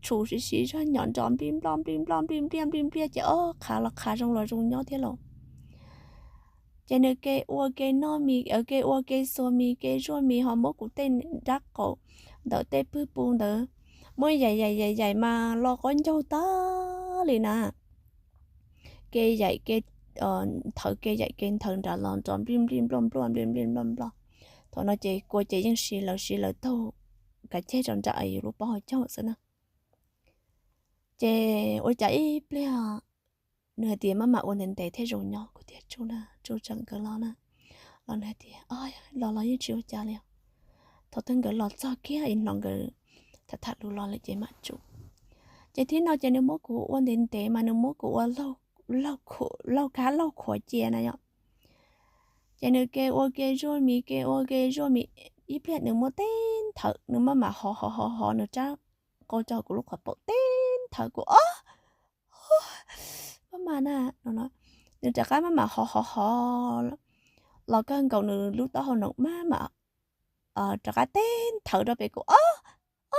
tshum siv siv zog nyom nrov nplij nploj nplij nploj nplij npliaj nplij npliaj ces ob qhav los qhav zoo los zoo nyob thiab lauj. Ces nws ke ua ke noj mis, ke ua ke xuas mis ke zuaj mis ho muab kuv tej rab qaum ntawm tej pwg pus ntawd muab yaim yaim yaim yaim mas los qaub ncaug tag li na. Ke yaim ke nthawv ke yaim ke nthawv nrad los nrov nplij nplij nploj nploj nplij nplij nploj nploj. Thaum no ces kua ces yeej siv lawv siv lawv taug kav ceg rau nram yus lub pob hauv caug xwb na. Ces ua cas ib pliag nws hais tias, Maj mam ua ntev ntev thiaj zoo nyob. Kuv tias, Tsuas na, tsuas tsam nkawd los na. Los nws hais tias, Los los yeej tsis ua cas li. Thaum twg nkawd los txog kiag ib hnov nkawd tham tham lus los lawm ces mam tsum. Ces thib no ces nws muab kuv ua ntev ntev mas nws muab kuv ua laug kab laug khuav cia na yom. Ces nws ke ua ke zuaj mis ke ua ke zuaj mis, ib pliag nws muab teb nthawv nws maj mam hov hov hov hov nws rab qau rau kuv lub qhov paum teb nthawv kuv ob, maj mam na, nws rov qab maj mam hov hov hov los kawg nkaus nws lub taub hau noom maj mam rov qab teb nthawv rau pem kuv ob,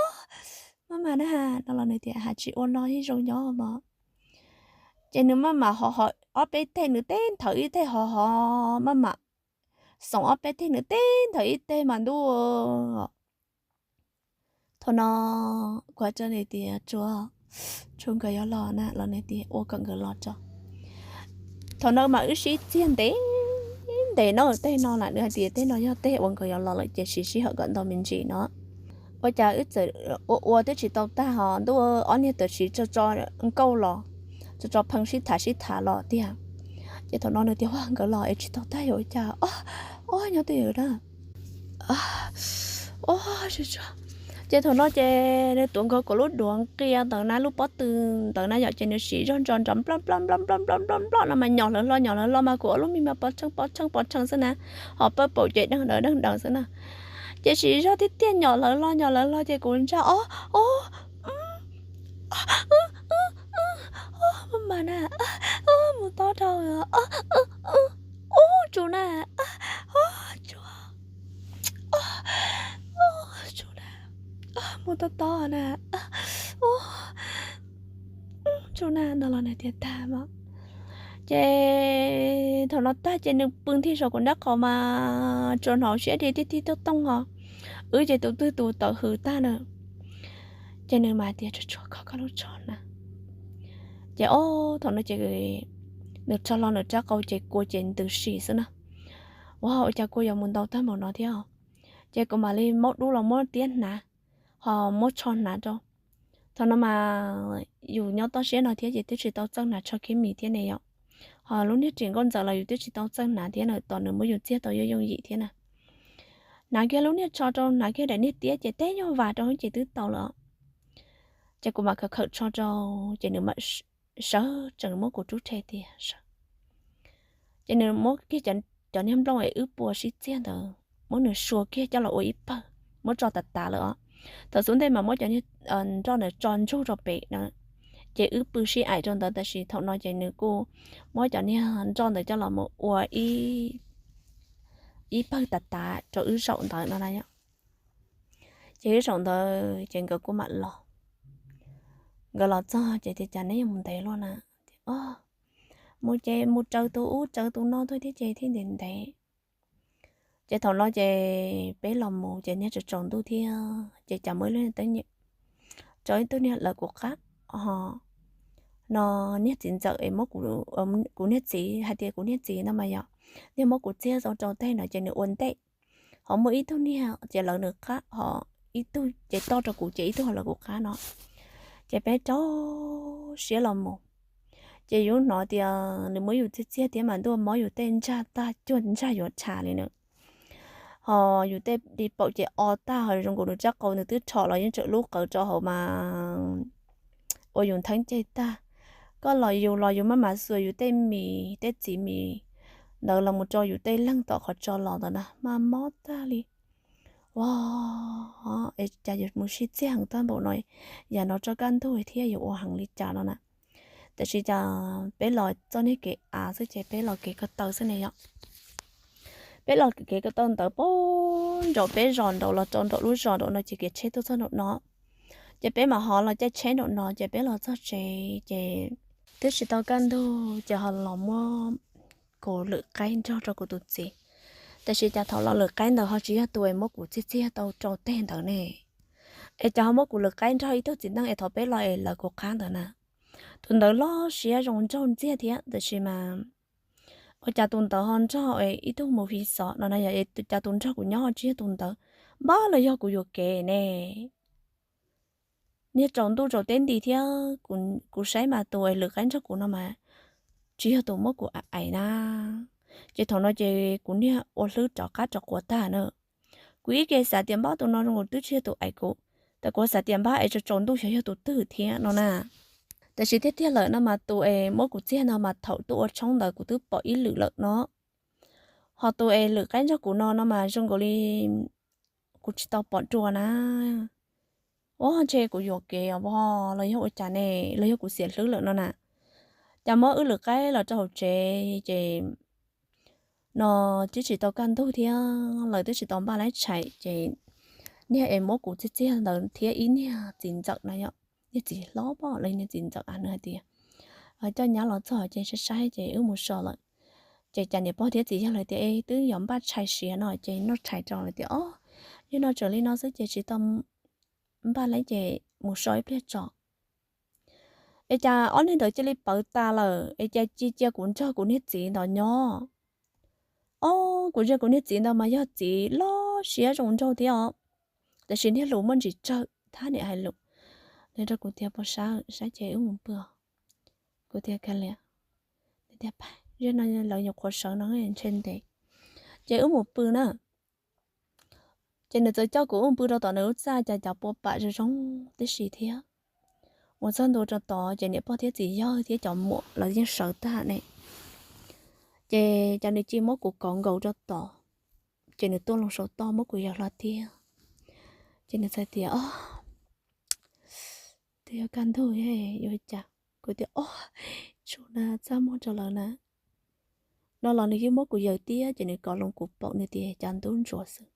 ob, maj mam na, no los nws tias, Has tsis ua no yeej zoo nyob mog. Ces nws maj mam hov hov ob peb teg nws teb nthawv ib teg hov hov maj mam xoom ob peb teg nws teb nthawv ib teg mas ntuj. Thaum no kuv hais rau nws tias, Tsuas, tsuas nkawd yuav los na, los nws tias, Ua kom nkawd los tso. Thaum no mas wb sib txiag ntev ntev no tej no lawm, nws hais tias tej no yog tej uas nkawd yuav los lawm ces siv sij hawm kom ntau me ntsis no. Ua cas wb txawm ua ua twb tsis tau tag ho ntuj, ob niag tawm siv tso tso nkauj los, tso tso pheej sib tham sib tham los tiag. Ces thaum no nws tias, Ua nkawd los es tsis tau tag yuav ua cas, ob, nyob twj ywm na. Ces thaum no ces nws tuav nkaus kuv lub duav nqia ntawd na, lub pob tw ntawd na yom, ces nws siv zog nrov nrov nploj nploj nploj nploj nploj nploj nploj no mas nyom hlawv hlo nyom hlawv hlo mas kuv ob lub mis mas pov tsheej pov tsheej pov tsheej xwb na, ho pawj paum ces deeg daws deeg daws xwb na. Ces siv zog tiag tiag nyom hlawv hlo nyom hlawv hlo ces kuv ntsaj ob, ob, maj mam na, mus tob dhau, ub tsuas na, ub tsuas, ub tsuas na, mus tob tob na, ub tsuas na no los nws tias tag mas. Ces thaum no tag ces nws pw nthi saum kuv nrab qaum mas tsuas hnov siab dhia tib tib tooj tooj ho, wb ces tus twg tus tawm hws tag na. Ces nws mas tias, Tsuas tsuas kho koj lub tsho na. Ces ob thaum no ces nws rho hlo nws rab qau ces kua ces ntws si xwb na. Ua ua cas kua yuav mus ntau tag npaum no thiab. Ces kuv mam li maub dub los muab tiab hnav, ho muab tsho hnav rau. Thaum no mas yus nyob toj siab no thiab ces twb tsis tau txawj hnav tsho kiab mis thiab ne yom. Ho lub niag ris nkauj ntxawm los yus twb tsis tau txawj hnav thiab na, tos nws muab yus txiag tau yooj yooj yim thiab na. Hnav kiag lub niag tsho rau, hnav kiag daim niag tiab ces teb nyuag vas rau ces twb tau lawm. Ces kuv mam khawm khawm tsho rau, ces nws mam sawv tsees muab kuv rub rhe tiag. Ces nws muab kiag cov niag nplooj es wb pua sib txiag ntawd, muab nws sua kiag coj los ua ib pawg, muab tso tas tas lawm os. Thaum xub ntej mas muab cov niag nroj ntawd tso ntsug rau pem na, Ces wb pw sib aim rau ntawd, tab sis thaum no ces nws kuj muab cov niag nroj ntawd coj los mus ua ib pawg tas tas rau wb zaum ntawd no na. Ces wb zaum ntawd ces nkawd kuj mam los. Nkawd los txog ces tias, Cas neb yuav mus ntev luaj na? Mus ces mus raws tus ub raws tus no tuaj thiab ces thiaj ntev ntev. Ces thaum no ces peb los mus ces niag tsaus tsaus ntuj thiab ces cas muaj ib lub niag teeb nyem, tso ib tug niag lawv kuv qab ho no. Niag txiv ntxawm es muab kuv niag txiv, hais tias kuv niag txiv no mas yog niag muab kuv txiag zoo rau teg no ces nws ua ntej, ho muaj ib tug niag ces lawv nws qab, ho ib tug ces toj rau kuv ces ib tug ho lawv kuv qab no. Ces peb rau siab los mus, ces yus hnov tias nws muab yus txiag txiag thiab mas ntuj, mob yus tej ntsag tag cuag ntsag yuav rhab li na. Ho yus tej di paum ces o tag, ho zoo nkaus nws rab qau nws twb rho los yeej tseem lub qawv rau hauv mas ua yus ntheeb ceg tag. Koj los yus los yus maj mam xuas yus tej mis, tej txiv mis ntawd los mus rau yus tej leeg tom qhov tso los ntawd na mas mob tag li. Ua, es cas yuav mus sib txiag heev tag npaum no, yam no tso kaj ntug thiab yuav ua heev li cas no na. Tab sis cas peb los txoj niag kev av xwb ces peb los kev ko taw xwb ne yom. Peb los kev ko taw ntawd pab nraum peb zos nraud los rau nraum lub zos nraum no ces kev tsheb tuaj txog nraum no. Ces peb mam ho los caij tsheb nraum no ces peb los txog tsev ces twb tsis tau kaj ntug ces ho los muab kuv lwm qaib nrog rau kuv tus txiv. Tab sis cas thaum los lwm qaib ntawd ho tsis yog tus es muab kuv txiag txiag tau rau teg ntawd ne, es cas ho muab kuv lwm qaib nrog ib tug txiv neej es thaum peb los es lawv kuv qab ntawd na. Tus ntawd loj siab zoo nraug ntxiag thiab tab sis mas ua cas tus ntawd ho nrog ib tug mus fi xov no na, yog cas tus nrog kuv nyob ho tsis yog tus ntawd, npab los yog kuv yuam kev ne. Niag tsaus ntuj tsaus teb nti thiab kuv saib mas tus es lwm qaib nrog kuv no mas tsis yog tus muab kuv aim na. Ces thaum no ces kuv niag ua hlwb rov qab rov quav tag na. Kuv ib ke xav tias npab tus no zoo nkaus twb tsis yog tus aim kuv, tab kuv xav tias npab es tsaus tsaus ntuj xyov yog tus twg thiab no na. Tab sis tiag tiag lawm no mas tus es muab kuv txiag no mas thaum tuaj ua tshoob ntawd kuv twb pom ib lwm lawm no. Ho tus es lwm qaib nrog kuv no no mas zoo nkaus li kuv tsis tau pom dua na. Ua ntshe kuv yuam kev os vos los yog ua cas ne, los yog kuv xiam hlwb lawm no na. Cas muab wb lwm qaib los rau hauv tsev ces no twb tsis tau kaj ntug thiab lawv twb tsis tau npaj laib tshais ces niag es muab kuv txiag txiag ntawd thiab ib niag txiv ntxawm na yom, niag txiv hlob pom los niag txiv ntxawm a nws hais tias coj nyab los txog ces saib saib ces wb mus so lawm. Ces cas niam pog thiab txiv yawg lawv tias es twb yuav npaj tshais siav no ces noj tshais rau lawv tias o, yog no tseem li no xwb ces tsis tau npaj laib ces mus so ib pliag tso. Es cas ob niag ntawd cia li pawv tas lawm es cas cia cia kuv nrog kuv niag txiv ntawd nyob. O, kuv ntsia kuv niag txiv ntawd mas yog txiv loj siab zoo nraug thiab os, tab sis niag lus muaj ntsis tsawg thab niam hais lus. Nws rau kuv tias puas sab, sab ces wb mus pw. Kuv tias ka liam, tias pab zej no lawv nyuam qhuav sawv no ntshe ntev, ces wb mus pw na. Ces nws txawm coj kuv wb mus pw rau tom nws lub txaj, cas cov pua pam zoo zoo tib si thiab. Mus txog ntua rau tod ces niam pog thiab txiv yawg thiab cov muam lawv yeej sawv tag ne. Ces cas nws cia muab kuv kauv nkaus rau tod, ces nws tuaj loo saum toj muab kuv yaws hlo tiag. Ces nws txawm tias o, twb yuav kaj ntug yuav cas. Kuv tias o, tsuj na, txaj muag rau lawv na. No los nws yeej muab kuv yaws tiag ces nws kov loo kuv paum, nws tias cas ntub ntsuav xwb.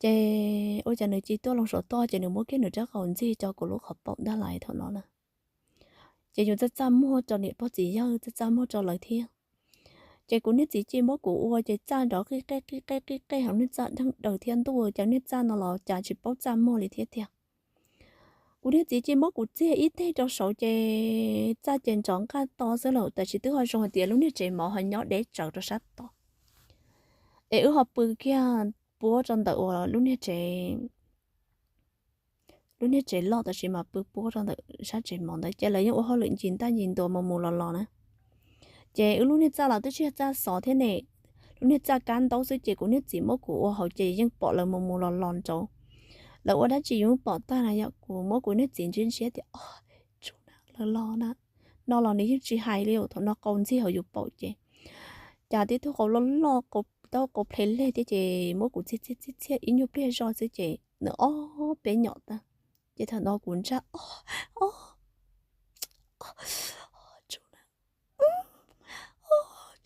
Ces ua cas nws cia tuaj loo saum toj ces nws muab kiag nws rab qau ntxig rau kuv lub qhov paum ntag lais thaum no na. Ces yus txaj txaj muag rau niam pog txiv yawg, txaj txaj muag rau lawv thiab. Ces kuv niag txiv cia muab kuv ua ces txaj nrov qij qej qij qej qij qej hauv niag txaj dheev daws thiab ntuj, cas niag txaj no los cas tsis paub txaj muag li thiab tiag. Kuv niag txiv cia muab kuv txiag ib teg rau saud ces txaj ces nrov nqaj to xwb lawm, tab sis twb ho zoo hais tias lub niag tsev mov ho nyob deb tsawv rau sab tod. Es wb ho pw kiag puab rau ntawm uas lub niag tsev, lub niag tsev loj tab sis mas pw puab rau ntawm sab tsev mov ntawd ces lawv yeej ua hauj lwm ncig ntaj ncig ntua mus mus los los na. Ces wb lub niag txaj los twb tsis yog txaj xov thiab ne, lub niag txaj kab ntaub xwb ces kuv niag txiv muab kuv ua hauv ces yeej pom lawv mus mus los los nraud. Lawv ua dab tsi yus pom tag na yom, kuv muab kuv niag txiv ntsib ntsib tias o, tsuj na, lawv los na. No los nws yeej tsis hais li, thaum no qau ntxig hauv yus paum ces cas tib tug qau loj loj, taub qau ple leg thiab ces muab kuv txiag txiag txiag txiag ib nyuag pliag zoj xwb ces nws ob peb nyom tag. Ces thaum no kuv ntsaj o, o,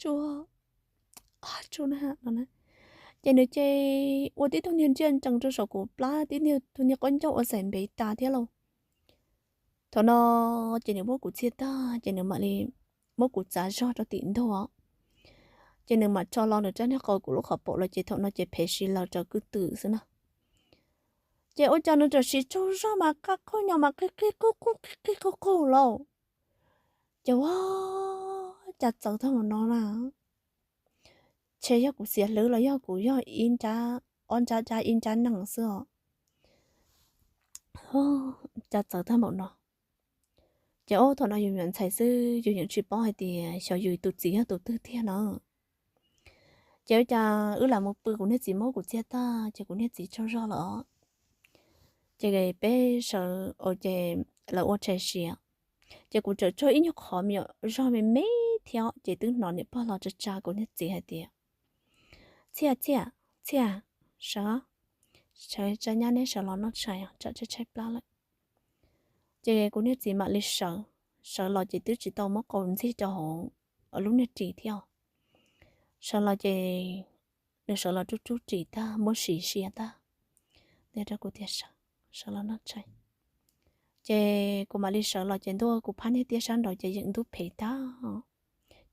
tsuag, tsuag na no na. Ces nws ces ua tib tug niag ntsiaj ntsees rau saum kuv plab, tib niag tug niag qaub ncaug ua xaim npev tas thiab lauj. Thaum no ces nws muab kuv txiag tag ces nws mam li muab kuv txav zog rau tim ntuag, ces nws mam tso los nws rab niag qau kuv lub qhov paum los ces thaum no ces phem si laws raws kwj twm xwb na. Ces ua cas nws tam sim tsaug zog mas qab qhob nyo mas qig qig qug qug qig qig qug qug lauj. Ces ua cas txawv tag npaum no na, ntshe yog kuv xiam hlwb los yog kuv yog ib nrab, ob nrab dab ib nrab nees xwb os. Cas txawv tag npaum no. Ces ob thaum no yus nyuam ntxhais xwb yus yeej tsis paub hais tias xyov yus tus txiv yog tus twg tiag no. Ces ua cas wb lam mus pw kuv niag txiv muab kuv txiag tag ces kuv niag txiv tsaug zog lawm os. Ces peb sawv, ces lawv ua tshais siav, ces kuv tseem tsaug ib nyuag qhov me nyuam zog me me thiab ces twb hnov niam pog los tsa tsa kuv niag txiv hais tias, Txhiaj, Txhiaj, Txhiaj, sawv, sawv tsa nyab neb sawv los noj tshais tsam tshaib tshaib plab lawm. Ces kuv niag txiv mam li sawv, sawv los ces twb tsis tau muab qau ntxig rau hauv lub niag ris thiab. Sawv los ces nws sawv los rub rub ris tag muab sim sia tag, nws rau kuv tias, Sawv los noj tshais. Ces kuv mam li sawv los ces ntuj, kuv phab niag tiab sab nraud ces yeej ntub phem tag.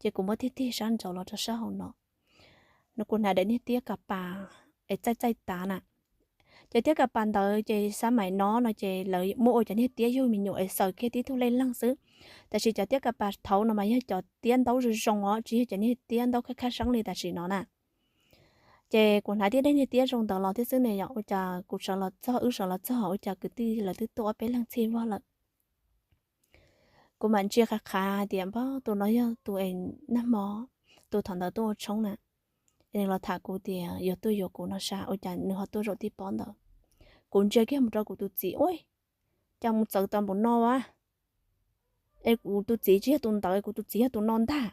Ces kuv muab tig tig sab nraud los rau sab hauv no, no kuv hnav daim niag tiab ka pas es txaij txaij tav na. Ces tiab ka pas ntawd ces xab maim no no ces lawv muab ua cov niag tiab yug me nyuam es xaws kiag tib tug lej leeg xwb. Tab sis cov tiab ka pas thaud no mas yog cov tiab ntaub zoo zoo os, tsis yog cov niag tiab ntaub khab khab seeb li tam sim no na. Ces kuv hnav tib daim niag tiab zoo ntawd los thiab xwb ne yom, ua cas kuv sawv los txog, wb sawv los txog ua cas kwv tij lawv twb tuaj ob peb leeg txhij vog lawm. Kuv mam ntsia qhav qhav hais tias, Npab, tus no yog tus es nag hmo, tus thaum ntawd tuaj ua tshoob na, es nws los tham kuv tias yuav tuaj yuav kuv no sas, ua cas nws ho tuaj zaum tib pob ntawd. Kuv ntsia kiag mus rau kuv tus txiv, Ua cas mus txawv tau npaum no a? Es kuv tus txiv tsis yog tus ntawd, kuv tus txiv yog tus no ntag.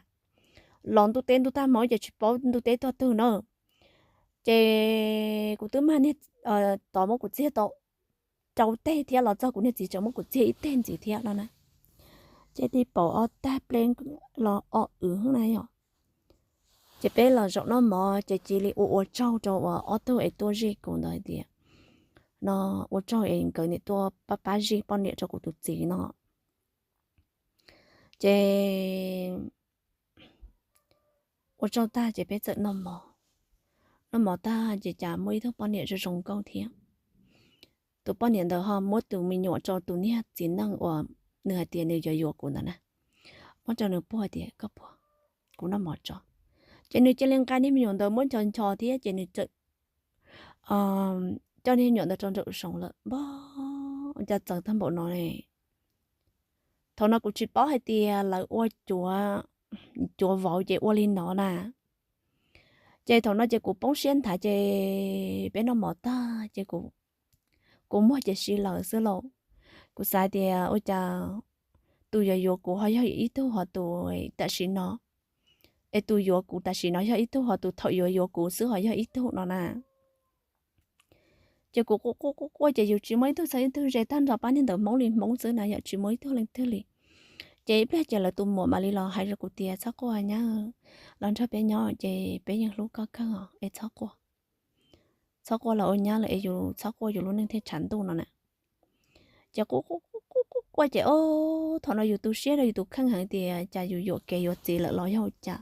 Los ntuj teb ntuj tag hmo ces tsis paub ntuj teb tog twg na. Ces kuv twb mag niag tod muab kuv txiag tau rau teg thiab los txog kuv niag txiv tseem muab kuv txiag ib teg ntxiv thiab no na. Ces tib paum ob tag pleb los ob wv na yom. Ces peb los zaum noj mov ces cia li ua ua tsaug rau uas ob tug es tuaj zij kuv ntawd hais tias, no, ua tsaug es nkawd niam tuaj pab pab zij poj niam rau kuv tus txiv no. Ces ua tsaug tag ces peb txawm noj mov. Noj mov tag ces cas muaj ib tug poj niam zoo zoo nkauj thiab. Tus poj niam ntawd ho muab tus me nyuam rau tus niag txiv neej uas nws hais tias nws yuav yuav kuv ntawd na, muab rau nws puag tias, Koj puag, kuv noj mov tso. Ces nws cia li nqa niag me nyuam ntawd muab ncho ncho thiab ces nws txawm coj niag me nyuam ntawd rau nraum zoov lawm. Npab, cas txawv tag npaum no ne. Thaum no kuv tsis paub hais tias lawv ua cuav, cuav vauv ces ua li no na. Ces thaum no ces kuv poob siab nthav ces peb noj mov tag ces kuv muag ces si lawm xwb lauj. Kuv xav tias ua cas tus yuav yuav kuv ho yog ib tug ho tus tam sim no, es tus yuav kuv tam sim no yog ib tug ho tus thaum yuav yuav kuv xwb ho yog ib tug no na. Ces kuv quaj quaj quaj quaj ces yus tsis muaj ib tug txheeb ib tug ze, tag nrho pab niag ntawd Hmoob li Hmoob xwb na yom, tsis muaj ib tug leej twg li. Ces ib pliag ces lawv tus muam mam li los hais rau kuv tias, Txhob quaj nyab, los nrog peb nyob ces peb yeej hlub koj kawg os, es txhob quaj. Txhob quaj, los ua nyab lawm es yus txhob quaj yus lub neej thiaj tshav ntuj no na. Ces quaj quaj quaj ces ob thaum no yus tu siab rau yus tus kheej heev tias cas yus yuam kev yuav txiv lawm los yog cas,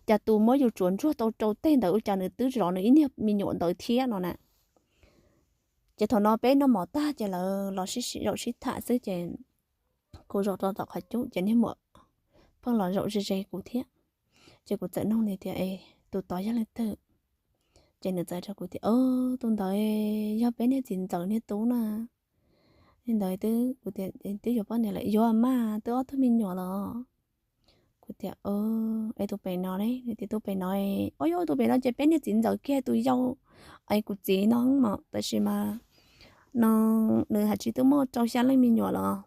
cas tus muab yus tsuav ntsuag tau rau teg ntawd ua cas nws twb zov nws ib niag me nyuam ntawd thiab no na. Ces thaum no peb noj mov tag ces lawv los sib zaum sib tham xwb ces kuv zaum rau tom qhov cub ces niag muam pheej los zaum ze ze kuv thiab. Ces kuv txawm nug nws tias, Es tus tod yog leej twg? Ces nws txawm rau kuv tias, Tus ntawd yog peb niag txiv ntxawm niag tub na. Niag ntawd twb, kuv tias, Twb yuav poj niam lawm? Yuav mas, twb ob tug me nyuam lawm. Kuv tias, Es tus pem no ne? Nws tias, Tus pem no, o yog tus pem no ces peb niag txiv ntxawm kiag tus yau, es kuv txiv no mas, tab sis mas no nws hais tsis twb muaj rau xya leej me nyuam los,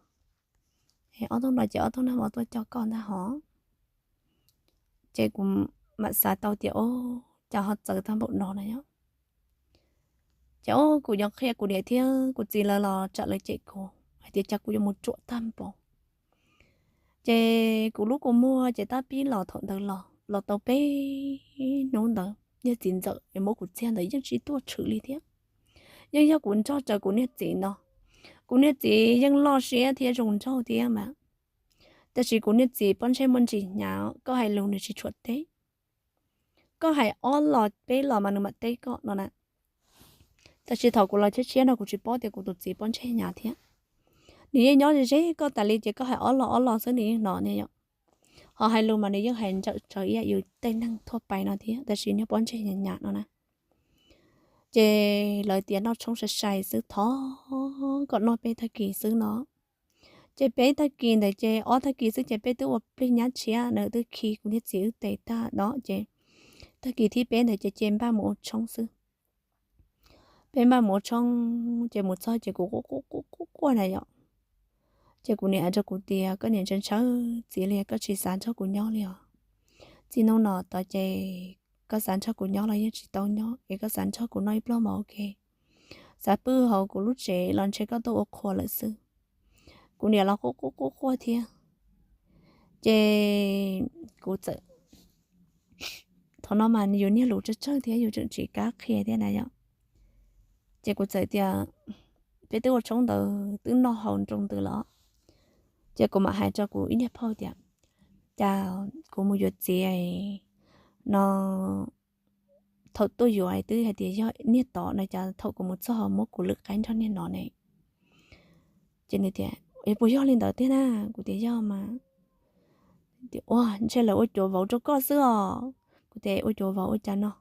es ob tug no ces ob tug nag hmo tuaj coj koj ntag hov. Ces kuv mam xav tau tias, O, cas ho txawv tag npaum no na yom. Ces o, kuv yuav qhia kuv niam thiab kuv txiv lawv los tsam lawv cem kuv hais tias cas kuv yuav mus ruam tag npaum. Ces kuv lub kua muag ces tab pib los thaum ntawd los, los tau peb hnub ntawd niag txiv ntxawm es muab kuv txiag ntawd yeej tsis tuaj tshwm li thiab. Yeej yog kuv nrog rawv kuv niag txiv no. Kuv niag txiv yeej loj siab thiab zoo nraug thiab mas, tab sis kuv niag txiv pob ntseg muaj ntsis hnyav, koj hais lus nws tsis tshua teb. Koj hais ob los peb los mas nws mam teb koj no na. Tab sis thaum kuv los tshiab tshiab no kuv tsis paub tias kuv tus txiv pob ntseg hnyav thiab. Nws yeej nyob ze ze koj tas li ces koj hais ob los ob los xwb nws yeej hnov ne yom. Ho hais lus mas nws yeej hais ntsawm tsawv ib yam yus tej neeg thuaj pais no thiab, tab sis niag pob ntseg hnyav hnyav no na. Ces lawv tias noj tshoob sai sai xwb, thov kom noj peb tag kis xwb no. Ces peb tag kis ntawd ces ob tag kis xwb ces peb twb ua plig nyab tshiab na, twb khi kuv niag txiv wb tes tag no ces tag kis thib peb ntawd ces ces npaj mus ua tshoob xwb. Peb npaj mus ua tshoob ces mus txog ces kuv quaj quaj quaj quaj na yom. Ces kuv niam hais rau kuv tias, koj niam ntshaw ntshaw txiv li, koj tsis xav nrog kuv nyob li os. Txij hnub no tod ces koj xav nrog kuv nyob los yeej tsis tau nyob, es koj xav nrog kuv noj ib pluag mas ok. Xav pw hauv kuv lub tsev los ntshe koj tuaj ua qhua lawm xwb. Kuv niam los quaj quaj quaj quaj thiab. Ces kuv txawm, thaum no mas yus niag lus tsawg tsawg thiab yus tseem tsis kam qhia thiab na yom. Ces kuv txawm tias, peb twb ua tshoob ntawd twb noj haus nroo ntws los, ces kuv mam hais rau kuv ib niag phauj tias, cas kuv mus yuav txiv no, thaum tuaj yuav twb hais tias yog niag tod no, cas thaum kuv mus txog muab kuv lwm qaib nrog niag no ne. Ces nws tias, es puas yog li ntawd tiag na? Kuv tias yog mas. Tias ua ntshe lawv ua cuav vauv rau koj xwb os. Kuv tias ua cuav vauv ua cas no?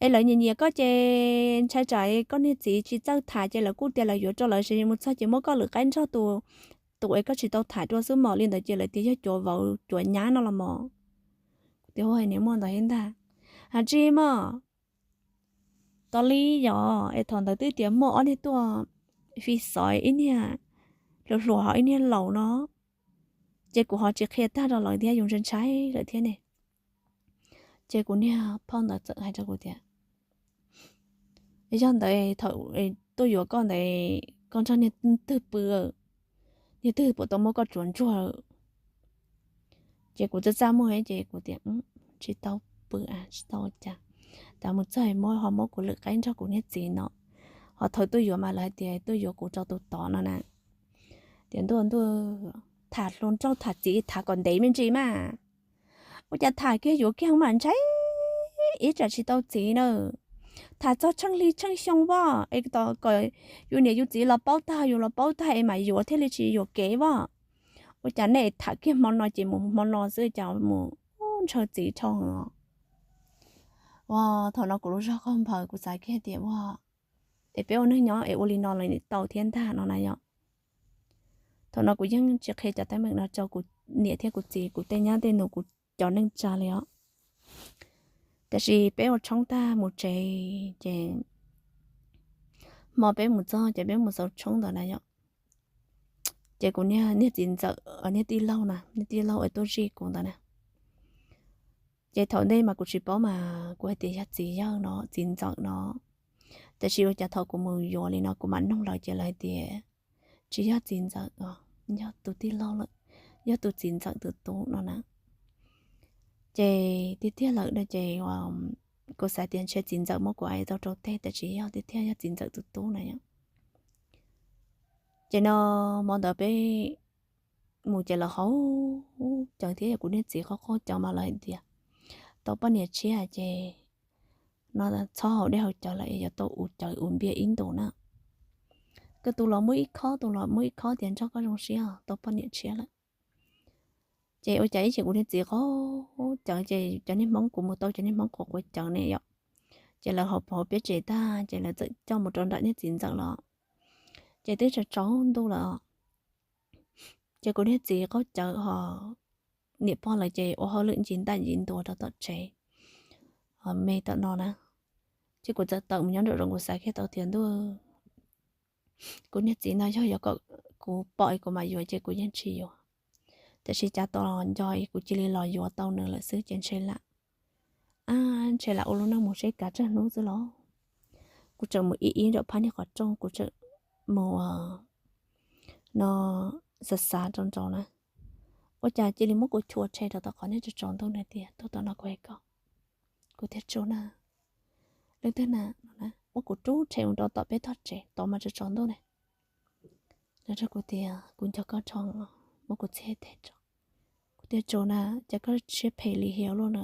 Es lawv nyiam nyiam koj ces ntshai tsam koj niag txiv tsis txawj tham ces lawv kuj tias lawv yuav rau lawv, mus txog ces muab koj lwm qaib nrog tus, tus es koj tsis tau tham dua xwb mos, li ntawd ces lawv tias yog cuav vauv cuav nyab no los mos. Kuv tias ua niam muaj ntawd thiab ntag. Has tsis mos, tos li yog es thaum ntawd twb tias muaj ob niag tuaj fi xov, ib niag hluas hluas ho ib niag laus no. Ces kuv ho tsis qhia tag rau lawv thiab, yus ntshai ntshai lawm thiab ne. Ces kuv niag phauj ntawd txawm hais rau kuv tias, yog ntawd thaum tuaj yuav koj ntawd koj nrog niag twg pw, niag twg puas tau muab koj tsuav ntsuag? Ces kuv txaj txaj muag ces kuv tias, tsis tau pw, tsis tau ua cas. Tas mus txog muab, ho muab kuv lwm qaib nrog kuv niag txiv no. Ho thaum tuaj yuav mas lawv hais tias tuaj yuav kuv rau tus tod no na. Tias ntuj ntuj, tham hluas nraug tham txiv tham kom ntev me ntsis mas. Ua cas tham kiag yuav kiag mas ntshai ib tsam tsis tau txiv na. Tham txog tsheej hli tsheej xyoo vaj es tos kom yus niam yus txiv los paub tag, yus los paub tag es mam yuav thiaj li tsis yuam kev vaj. Ua cas nej tham kiag hmo no ces mus hmo no xwb, cas mus ntshaw txiv dhau heev os. Ua, thaum no kuv lub zog qaug nphaws, kuv xav kiag tias ua, es peb ua neej nyob es ua li no los tau thiab ntag no na yom. Thaum no kuv yeej tsis qhia cov teeb meem no rau kuv niam thiab kuv txiv, kuv tej nyab tej nus, kuv cov neej tsa li os. Tiam sis peb ua tshoob tag mus tsev ces hmo peb mus txog ces peb mus xaus tshoob ntawd na yom. Ces kuv niag, niag txiv ntxawm, niag tij laug na, niag tij laug uas tuaj zij kuv ntawd na, ces thaum ntej mas kuv tsis paub mas kuv hais tias yog txiv yawg no, txiv ntxawm no. Tiam sis ua cas thaum kuv mus yuav li no kuv mam noog lawv ces lawv hais tias tsis yog txiv ntxawm os, yog tus tij laug lawm, yog tus txiv ntxawm tus tub no na. Ces tiag tiag lawm no ces kuv xav tias ntshe txiv ntxawm muab kuv aim tau rau teg, tiam sis yog tiag tiag yog txiv ntxawm tus tub na yom. Ces no hmo ntawd peb mus ces lawv haus cawv thiab, yog kuv niag txiv qaug qaug cawv mas lawv hais tias tau poj niam tshiab ces no txhob haus dej haus cawv lawm, yuav tau ua cawv ua npias ib ntus na. Koj tus los muaj ib khob, tus los muaj ib khob tias nrog koj zoo siab, tau poj niam tshiab lawm. Ces ua cas ib chim kuv niag txiv qaug cawv ces cov niag Hmoob, kuv mus tau cov niag Hmoob quav quav cawv ne yom. Ces lawv haus peb tsev tag ces lawv txawm coj mus rau nram niag txiv ntxawm los. Ces twb tsaus tsaus ntuj lawm. Ces kuv niag txiv qaug cawv ho niam pog lawv ces ua hauj lwm ncig ntaj ncig ntua rau tom tsev, me tom no na. Ces kuv txawm tawm mus nyob nraum zoov, kuv xav kiag tau tias ntuj, kuv niag txiv no yog yuav kom kuv pom kuv mam yuav ces kuv yeej tsis yuav. Tiam sis cas tos nco kuv cia li los yuav tau nws lawm xwb ces ntshe lam, ntshe lam ua lub neej mus seb kav tsawg hnub xwb los. Kuv tseem mus ib ib nram phab niag qhov rooj, kuv tseem mus no xav xav rau nraud na. ua cas cia li muab kuv chua rhe rau tom qhov niag tsaus tsaus ntuj na tias, Tuaj tom no kuv hais koj. Kuv tias, Tsuj na, leej twg na? Muab kuv rub rhe mus rau tom peb tog tsev tod mas tsaus tsaus ntuj ne. Nws rau kuv tias, Kuv nco koj tso, muab kuv txhib teg tso. Kuv tias, Tsuj na, cas koj siab phem li hiam luaj na.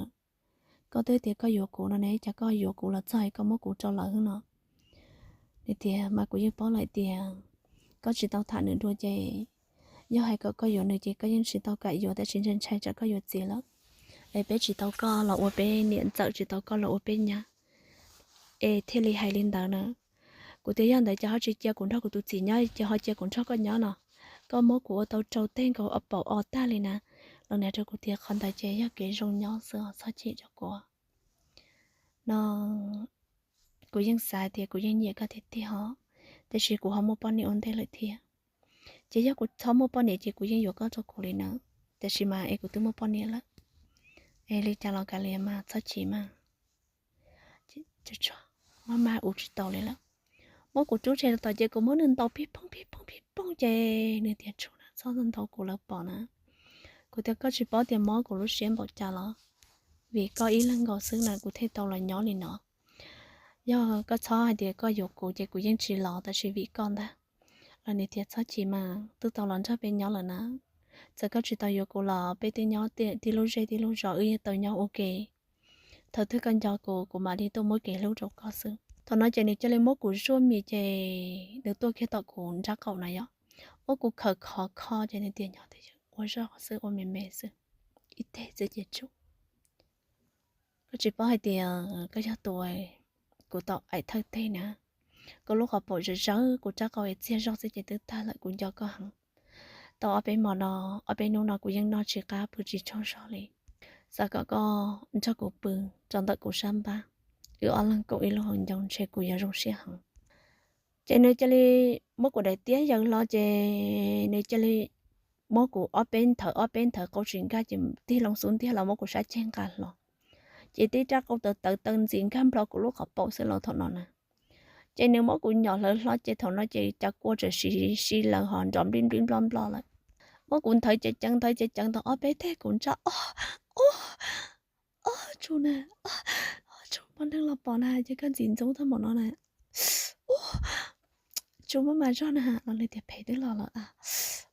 Koj twb tias koj yuav kuv no ne, cas koj yuav kuv los txog es koj muab kuv rau lawv no? Nws tias, Mas kuv yeej paub lawm tias koj tsis tau tham nws dua ces yog hais kom koj yuav nws ces koj yeej tsis tau kam yuav, tab sis ntshai ntshai tsam koj yuav txiv lawm es peb tsis tau koj los ua peb niam ntxawm, tsis tau koj los ua peb nyab, es thiaj li hais li ntawd na. Kuv tias, Yog ntawd ces ho tsis cia kuv nrog kuv tus txiv nyob, ces ho cia kuv nrog koj nyob no. Koj muab kuv ua tau rau teg nkaus paum o tag li na. Los nws rau kuv tias, Qhov ntawd ces yog kev zoo nyob xwb os, txhob chim rau kuv no. Kuv yeej xav tias kuv yeej nyiam koj tiag tiag os, tiam sis kuv ho muaj poj niam ua ntej lawm thiab. Ces yog kuv txhob muaj poj niam ces kuv yeej yuav koj rau kuv li na, tiam sis mas es kuv twb muaj poj niam lawm, es li cas los kav liam mas txhob chim mas. Maj mam ua tsis tau li lawm. Muab kuv rub rhe rau tod ces kuv muab nws ntaus pig poog pig poog pig poog ces nws tias, Tsuj na, txhob ntaus kuv lawv pom na. Kuv tias, Koj tsis paub tias mob kuv lub siab npaum cas los? Vim koj ib leeg nkaus xwb na kuv thiaj tau los nyob li no. Yog koj txhob hais tias koj yuav kuv ces kuv yeej tsis los, tab sis vim koj ntag. Los nws tias, Txhob chim mas, twb tau los nrog peb nyob lawm na. Txawm koj tsis tau yuav kuv los peb twb nyob tib lub zej tib lub zos, wb yeej tau nyob ua ke. Thaum twg koj nco kuv, kuv mam li tuaj muab kev hlub rau koj xwb. Thaum no ces nws cia li muab kuv zuaj mis ces nws tuaj kiag tom kuv nrab qaum na yom, muab kuv khawm khov kho ces nws tias, Nyob twj ywm, ua zog xwb, ua me me xwb, ib teg xwb ces tsum. Koj tsis paub hais tias koj yog tus kuv tau aim thawj teg na. Koj lub qhov paum zawv zawv kuv rab qau es txiag zog xwb ces twb tag lawm, kuv nco koj heev. Tau ob peb hmo no, ob peb hnub no kuv yeej noj tsis qab pw tsis tsaug zog li. Xav kom koj nrog kuv pw rau ntawm kuv sab npab, wb ob leeg koom ib lub hauv ncoo ntshe kuv yuav zoo siab heev. Ces nws cia li muab kuv daim tiab yaws hlo ces nws cia li muab kuv ob peb nthawv ob peb nthawv qau tsis nkag ces tig loo xub ntiag los muab kuv sab ceg nqa hlo. Ces tib rab qau tawv tawv taw ntxim nkag nplo kuv lub qhov paum xwb los thaum no na. Ces nws muab kuv nyom hlawv hlo ces thaum no ces cas kua tseem siv si lawv ho nrov nplij nplij nploj nploj lawm. Muab kuv nthawv ceev ceev nthawv ceev ceev tau ob peb teg kuv ntsaj, Ob, ob, Tsuj na, Tsuj, poj neeg los pom na, ces koj ntxim ntxub tag npaum no na. Tsuj, maj mam zog na, los nws tias phem twb los lawm.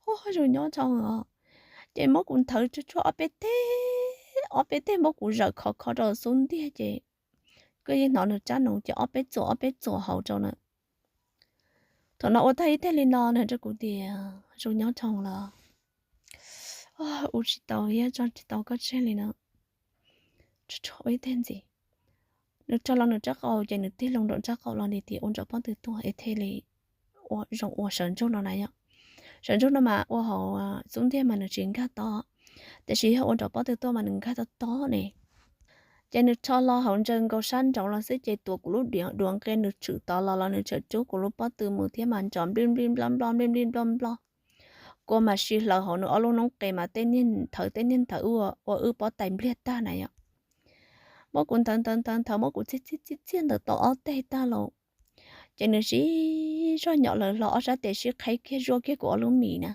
Ua zoo nyob tshaj os. Ces muab kuv nthawv tsuag tsuag ob peb teg, ob peb teg muab kuv zawm khov kho rau xub ntiag ces koj yeej hnov nws rab noov ces ob peb txuas ob peb txuas hauv rau na. Thaum no ua tag ib teg li no nws rau kuv tias zoo nyob tshaj los, ua tsis tau thiab tso tsis tau koj tseg li no. Ua ib teg ntxiv, nws rho los nws rab qau ces nws tig loo nraum rab qau los nws tias ua nraum pob tw tuaj es thiaj li zoo ua sawv ntsug no na yom. Sawv ntsug no mas ua hauv xub ntiag mas nws tsis nkag tob, tiam sis yog ua nraum pob tw tuaj mas nws nkag tob tob ne. Ces nws rho los hauv ntsaws nkaus sab nraud los xwb ces tuav kuv lub duav nqe nws tshwm tod los los nws tseem rub kuv lub pob tw mus thiab mas nrov nplij nplij nploj nploj nplij nplij nploj nploj. Kua mas si hlawv hauv nws ob lub noob qes mas tej niag nthawv tej niag nthawv ua wb pob tais npliag tag na yom. Muab kuv nthawv nthawv nthawv nthawv muab kuv txiag txiag txiag txiag ntawm tau ob teg tag los, ces nws siv zog nyom lawv hlo ob sab tes sib qhaib kiag zuaj kiag kuv ob lub mis na.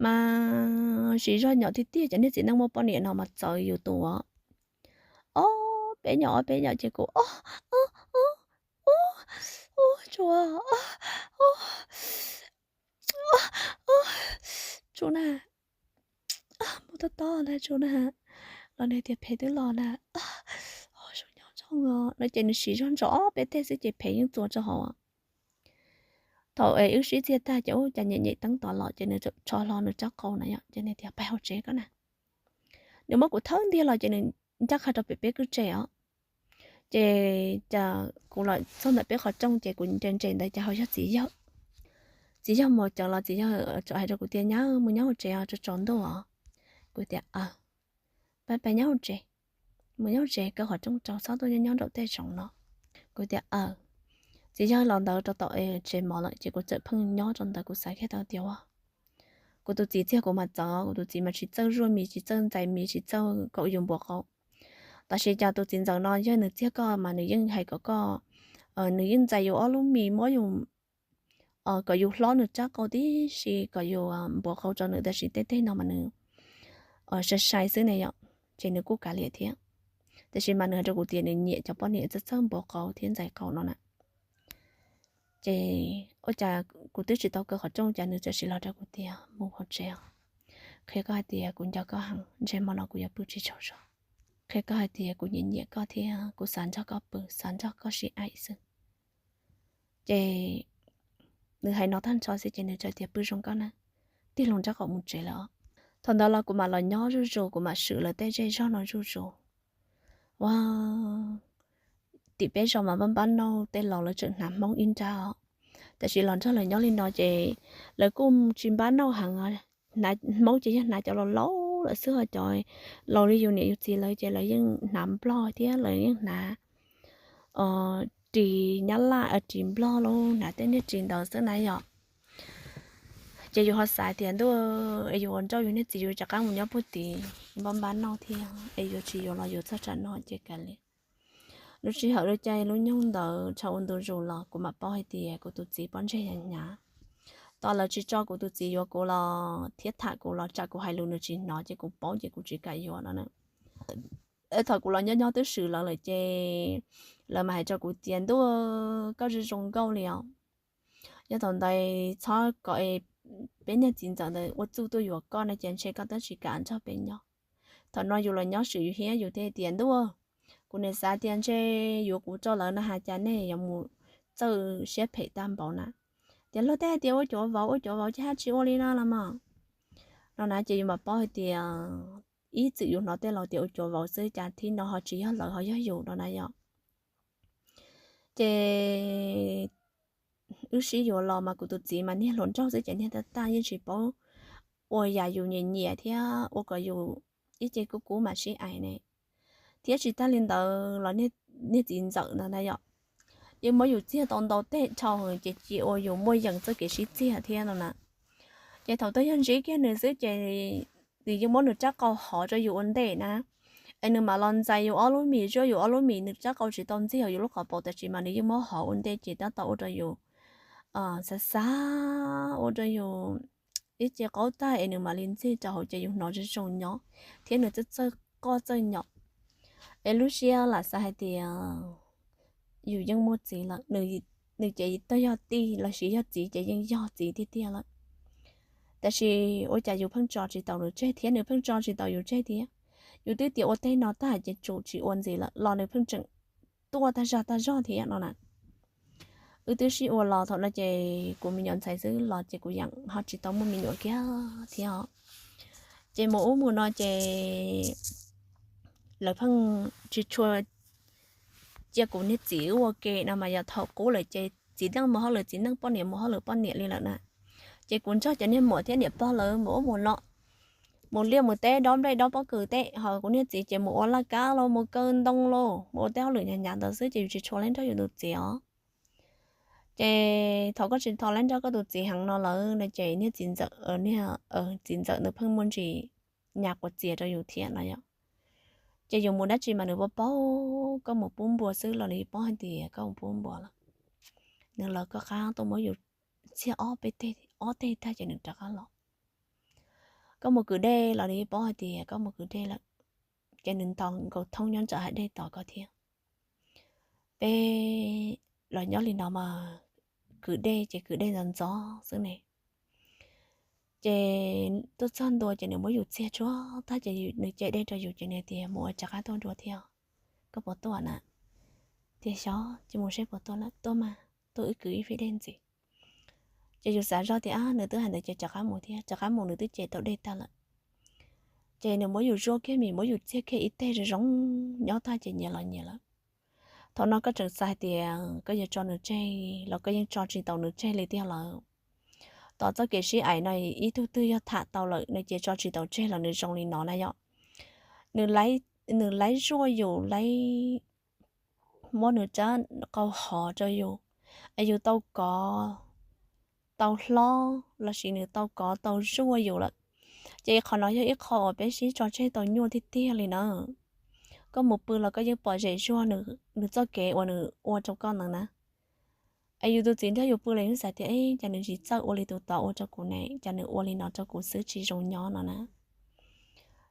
Mas siv zog nyom tiag tiag, cov niag txiv neej muaj poj niam no mas txawv yus tus. Ob peb nyom ob peb nyom ces kuv, Ub, ub, ub, Tsuj, ub, ub, Tsuj na, mus tob tob na Tsuj na, los nws tias phem twb los na, zoo nyob tshaj os no ces nws siv zog ntso ob peb teg xwb ces phem yeej txuas rau hauv. Thaum es wb sib txiag tag ces ub cas nyem nyem teeb tod los ces nws rho hlo nws rab qau na yom ces nws tias pais hauv tsev koj na. Nws muab kuv thawb ntiag los ces nws ncaj qha rau pem peb kwj tse os. Ces cas kuv los txog ntawm peb qhov rooj ces kuv nres nres ntawd cas ho yog txiv yawg. Txiv yawg mus cawv los txiv yawg txawm hais rau kuv tias nyab mus nyob hauv tsev os, tsaus tsaus ntuj os. Kuv tias aw, pab pab nyob hauv tsev, mus nyob hauv tsev kaw qhov rooj tsaus txhob tuaj nyob nyob nraum tej zoov no. Kuv tias aw. Txiv yawg los ntawd rau tom tsev mov lawm ces kuv txawm pheej nyob rau ntawd kuv xav kiag tau tias ua kuv tus txiv txiag kuv mas txawv, kuv tus txiv mas tsis txawj zuaj mis tsis txawj ntxais mis tsis txawj kom yus npuav qau. Tab sis cas tus txiv ntxawm no yog nws txiag koj mas nws yeej hais kom koj, nws yeej ntxais yus ob lub mis muab yus kom yus hlob nws rab qau tib si kom yus npuav qau rau nws tab sis tej teg no mas nws sai sai xwb ne yom, ces nws kuj kav liam thiab. Tiam sis mas nws hais rau kuv tias nws nyiam cov poj niam txawj txawj npau qau thiab ntxais qau no na. Ces ua cas kuv twb tsis tau kaw qhov rooj cas nws txawm sim los rau kuv tias, mus hauv tsev os, qhia koj hais tias kuv nco koj heev, ntshe hmo no kuv yuav pw tsis tsaug zog. Qhia koj hais tias kuv nyiam nyiam koj thiab kuv xav nrog koj pw, xav nrog koj sib aim xwb. Ces nws hais no tag nrho xwb ces nws txawm tias, pw zoo koj na, tig hlo rab qau mus tsev lawm os. Thaum ntawd los kuv mam los nyob zuj zus, kuv mam swm lawv tej zej zog no zuj zus. Ua tim peb zos mas npab npab nauj tej laus lawv tseem hnav Hmoob ib nrab os. Tiam sis los nrog lawv nyob li no ces lawv kuj tsis npab nauj heev. Hnav Hmoob ces yog hnav cov laus laus lawm xwb, ho cov laus li yus niam yus txiv lawv ces lawv yeej hnav Nplog thiab lawv yeej hnav ris Nyab Laj, ris Nplog los hnav tej niag ris ntawd xwb na yom. Ces yus ho xav tias ntuj, es yus ua nrauj yus niag txiv yus rov qab mus nyob puag tim npab npab nauj thiab es yuav tsis yuav los yuav txog tsam no ces kav liam. Lub sij hawm lub caij lub nyoog ntawd thaum ua ntu zus los kuv mam paub hais tias kuv tus txiv pob ntseg hnyav hnyav. Tos lawv tsis tso kuv tus txiv yuav kuv los thiab tham kuv los tsam kuv hais lus nws tsis hnov ces kuv paub ces kuv tsis kam yuav no na. Thaum kuv los nyob nyob twb swm lawv lawm ces lawv mam hais rau kuv tias ntuj, koj zoo zoo nkauj li os. Yog thaum ntawd txhob kom peb niag txiv ntxawm ntawd ua txuj tuaj yuav koj no ces ntshe koj twb tsis kam nrog peb nyob. Thaum no yus los nyob swm yus hiab yus thiaj tias ntuj, kuv niam xav tias ntshe yuav kuv rau lawv no has cas nej yuav mus txawj siab phem tag npaum na. Tias luag tej hais tias ua cuav vauv ua cuav vauv ces haj tsis ua li no los mas. No na ces yus mam paub hais tias ib txwm yus hnov tej laus tias ua cuav vauv xwb cas thib no ho tsis yog lawv ho yog yus no na yom. Ces wb sib yuav los mas kuv tus txiv mas niag hluas nraug xwb ces niag tag tag yeej tsis paub ua yam yus nyiam nyiam thiab ua kom yus ib ce kub kub mam sib aim ne. Thiab tsis tag li ntawd los niag txiv ntxawm ntawd na yom, yeej muab yus txiag tau ntau teg dhau ces cia ua yus muaj yees txoj kev sib txiag thiab no na. Ces thaum twg yog ntsib kiag nws xwb ces nws yeej muab nws rab qau hov rau yus ua ntej na, es nws mam los ntxais yus ob lub mis, zuaj yus ob lub mis, nws rab qau tsis tau ntxig hauv yus lub qhov paum tab sis mas nws yeej muab hov ua ntej ces tab tom ua rau yus xav xav, ua rau yus ib ce qaub tag es nws mam li ntxig rau hauv ces yus hnov zoo zoo nyob, thiab nws txawj txawj qoj txawj nyom. Es lub siab lam xav hais tias yus yeej muaj txiv lawm, nws ces twb yog tij los sis yog txiv ces yeej yog txiv tiag tiag lawm. Tab sis ua cas yus pheej tso tsis tau nws tseg thiab nws pheej tso tsis tau yus tseg thiab. Yus twb tias ua teg no tag ces tsum tsis ua ntxiv lawm los nws pheej tseem tuaj tag zog tag zog thiab no na. Wb twb sib ua los thaum no ces kuv me nyuam ntxhais xwb los ces kuv yeej ho tsis tau muaj me nyuam kiag thiab os. Ces mus ub mus no ces lawv pheej tsis tshua cia kuv niag txiv ua ke no mas yog thaum qub lawm ces txiv neej mus hauj lwm txiv neej, poj niam mus hauj lwm poj niam li lawm na. Ces kuv nrog cov niag muam thiab niam pog lawv mus ub mus no, mus liaj mus teb dob nplej dob pob kws tej, ho kuv niag txiv ces mus ua laj kab los mus kaw ntoo los mus ua tej hauj lwm hnyav hnyav ntawd xwb ces yus tsis tshua laib nrog yus tus txiv os. Ces thaum koj tsis tshua laib nrog koj tus txiv heev no lawm no ces niag txiv ntxawm, niag txiv ntxawm nws pheej muaj ntsis nyas quav txias rau yus thiab no yom. Ces yus mus dab tsi mas nws paub paub, koj mus pub npua xwb los nws paub hais tias koj mus pub npua lawm. Nws los koj qab tuaj muab yus txiag ob peb teg, ob teg tag ces nws rov qab los. Koj mus kwv dej los nws paub hais tias koj mus kwv dej lawm, ces nws ntaus nkaus thoob nyob nram hav dej tos koj thiab. Peb los nyob li no mas kwv dej ces kwv dej ntxov ntxov xwb ne. Ces tuaj txog ntua ces nws muab yus txiag tsuag tag ces nws ce dej rau yus ces nws tias mus ua rov qab tuaj dua thiab, koj puas tuaj na? Tias xyov ces mus seb puas tuaj lawm, tuaj mas tuaj wb kwv ib fib dej ntxiv. Ces yus xav zoj tias nws twb hais ntawd ces rov qab mus thiab, rov qab mus nws twb ce tau dej tag lawm. Ces nws muab yus zuaj kiag mis, muab yus txiag kiag ib teg zoo zoo nyob tag ces nyias los nyias lawm. Thaum no koj tseem xav hais tias koj yuav tso nws tseg los koj yeej tso tsis tau nws tseg li tiag lawm. Tos txoj kev sib aim no ib tug twg yog tham tau lawm no ces tso tsis tau tseg los nws zoo li no na yom. Nws laib zuaj yus, laib muab nws rab qau hov rau yus, es yus tau kov, tau hlob lossis nws tau kov tau zuaj yus lawm. Ces qhov no yog ib qho uas peb sib tso tseg tau nyuaj tiag tiag li na. Koj mus pw los koj yeej pom zem zuag nws txoj kev uas nws ua rau koj ntawd na. Es yus tus txiv nrog yus pw los yus xav tias cas nws tsis txawj ua li tus tod ua rau kuv ne, cas nws ua li no rau kuv xwb tsis zoo nyob no na.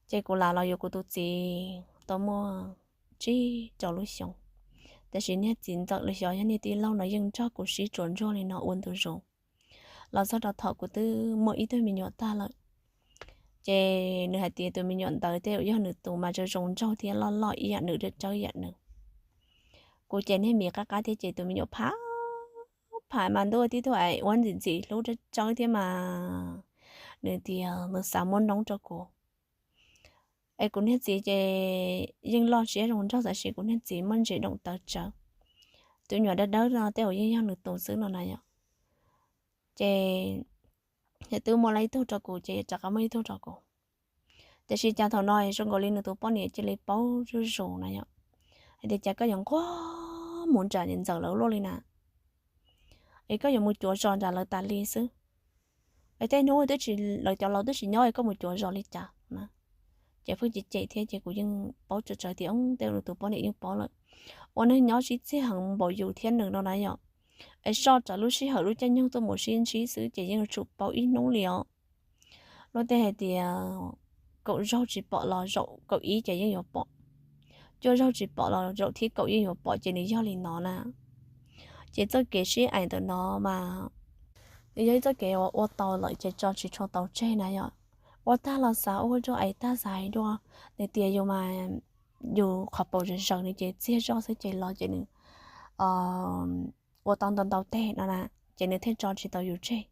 Ces kuv lam los yuav kuv tus txiv tau muaj tsib rau lub xyoos, tab sis niag txiv ntxawm los xyov yog niag tij laug no yeej nrog kuv sib tsuas ntsuag li no ua ntu zus. Los txog rau thaum kuv twb muaj ib tug me nyuam tag lawm, ces nws hais tias tus me nyuam ntawd tej zaum yog nws tus mas zoo zoo nraug thiab loj loj ib yam nws, tsawb ib yam nws. Kuv ces niag mis qab qab thiab ces tus me nyuam pham pham mas ntuj tib tug ua ntxim ntxim hlub tsawb tsawb thiab mas nws tias nws xav muab noob rau kuv. Es kuv niag txiv ces yeej loj siab zoo nraug tab sis kuv niag txiv muaj ntsis doom tawv tsawv. Tus nyuam dawb dawb no tej zaum yeej yog nws tus xwb no na yom. Ces twb muaj lawm ib tug rau kuv ces rov qab muaj ib tug rau kuv. Tiam sis cas thaum no zoo nkaus li nws tus poj niam cia li paub zuj zus na yom, hais tias cas koj yuav nquag mus nram niam ntxawm lawv luaj li na, es koj yuav mus cuav zos nram lawv tas li xwb. Es tej hnub twb tsis, lawv cov laus twb tsis nyob es koj mus cuav zos li cas na? Ces pheej cem cem thiab ces kuv yeej paub tsawv tsawv tias tej zaum nws tus poj niam yeej paub lawm. Ua neej nyob sib txiag heev npaum yus thiab nws no na yom, es soj tsawv lub sij hawm lub caij nyoog tuaj mus sib ntsib xwb ces yeej yuav tsum paub ib hnub li os. Luag tej hais tias kaum zaug tsis pom los zaum kaum ib ces yeej yuav pom, cuaj zaug tsis pom los zaum thib kaum yeej yuav pom ces nws yog li no na. Ces txoj kev sib aim ntawm no mas nws yog ib txoj kev uas ua tau lawm ces tso tsis tshua tau tseg na yom. Ua tag los xav ua, ua rau aim tag xav hais dua, nws tias yus mas yus qhov paum zawm zaws nws ces txiag zoj xwb ces los ces nws ua tau ntau ntau teg no na, ces nws thiaj tso tsis tau yus tseg.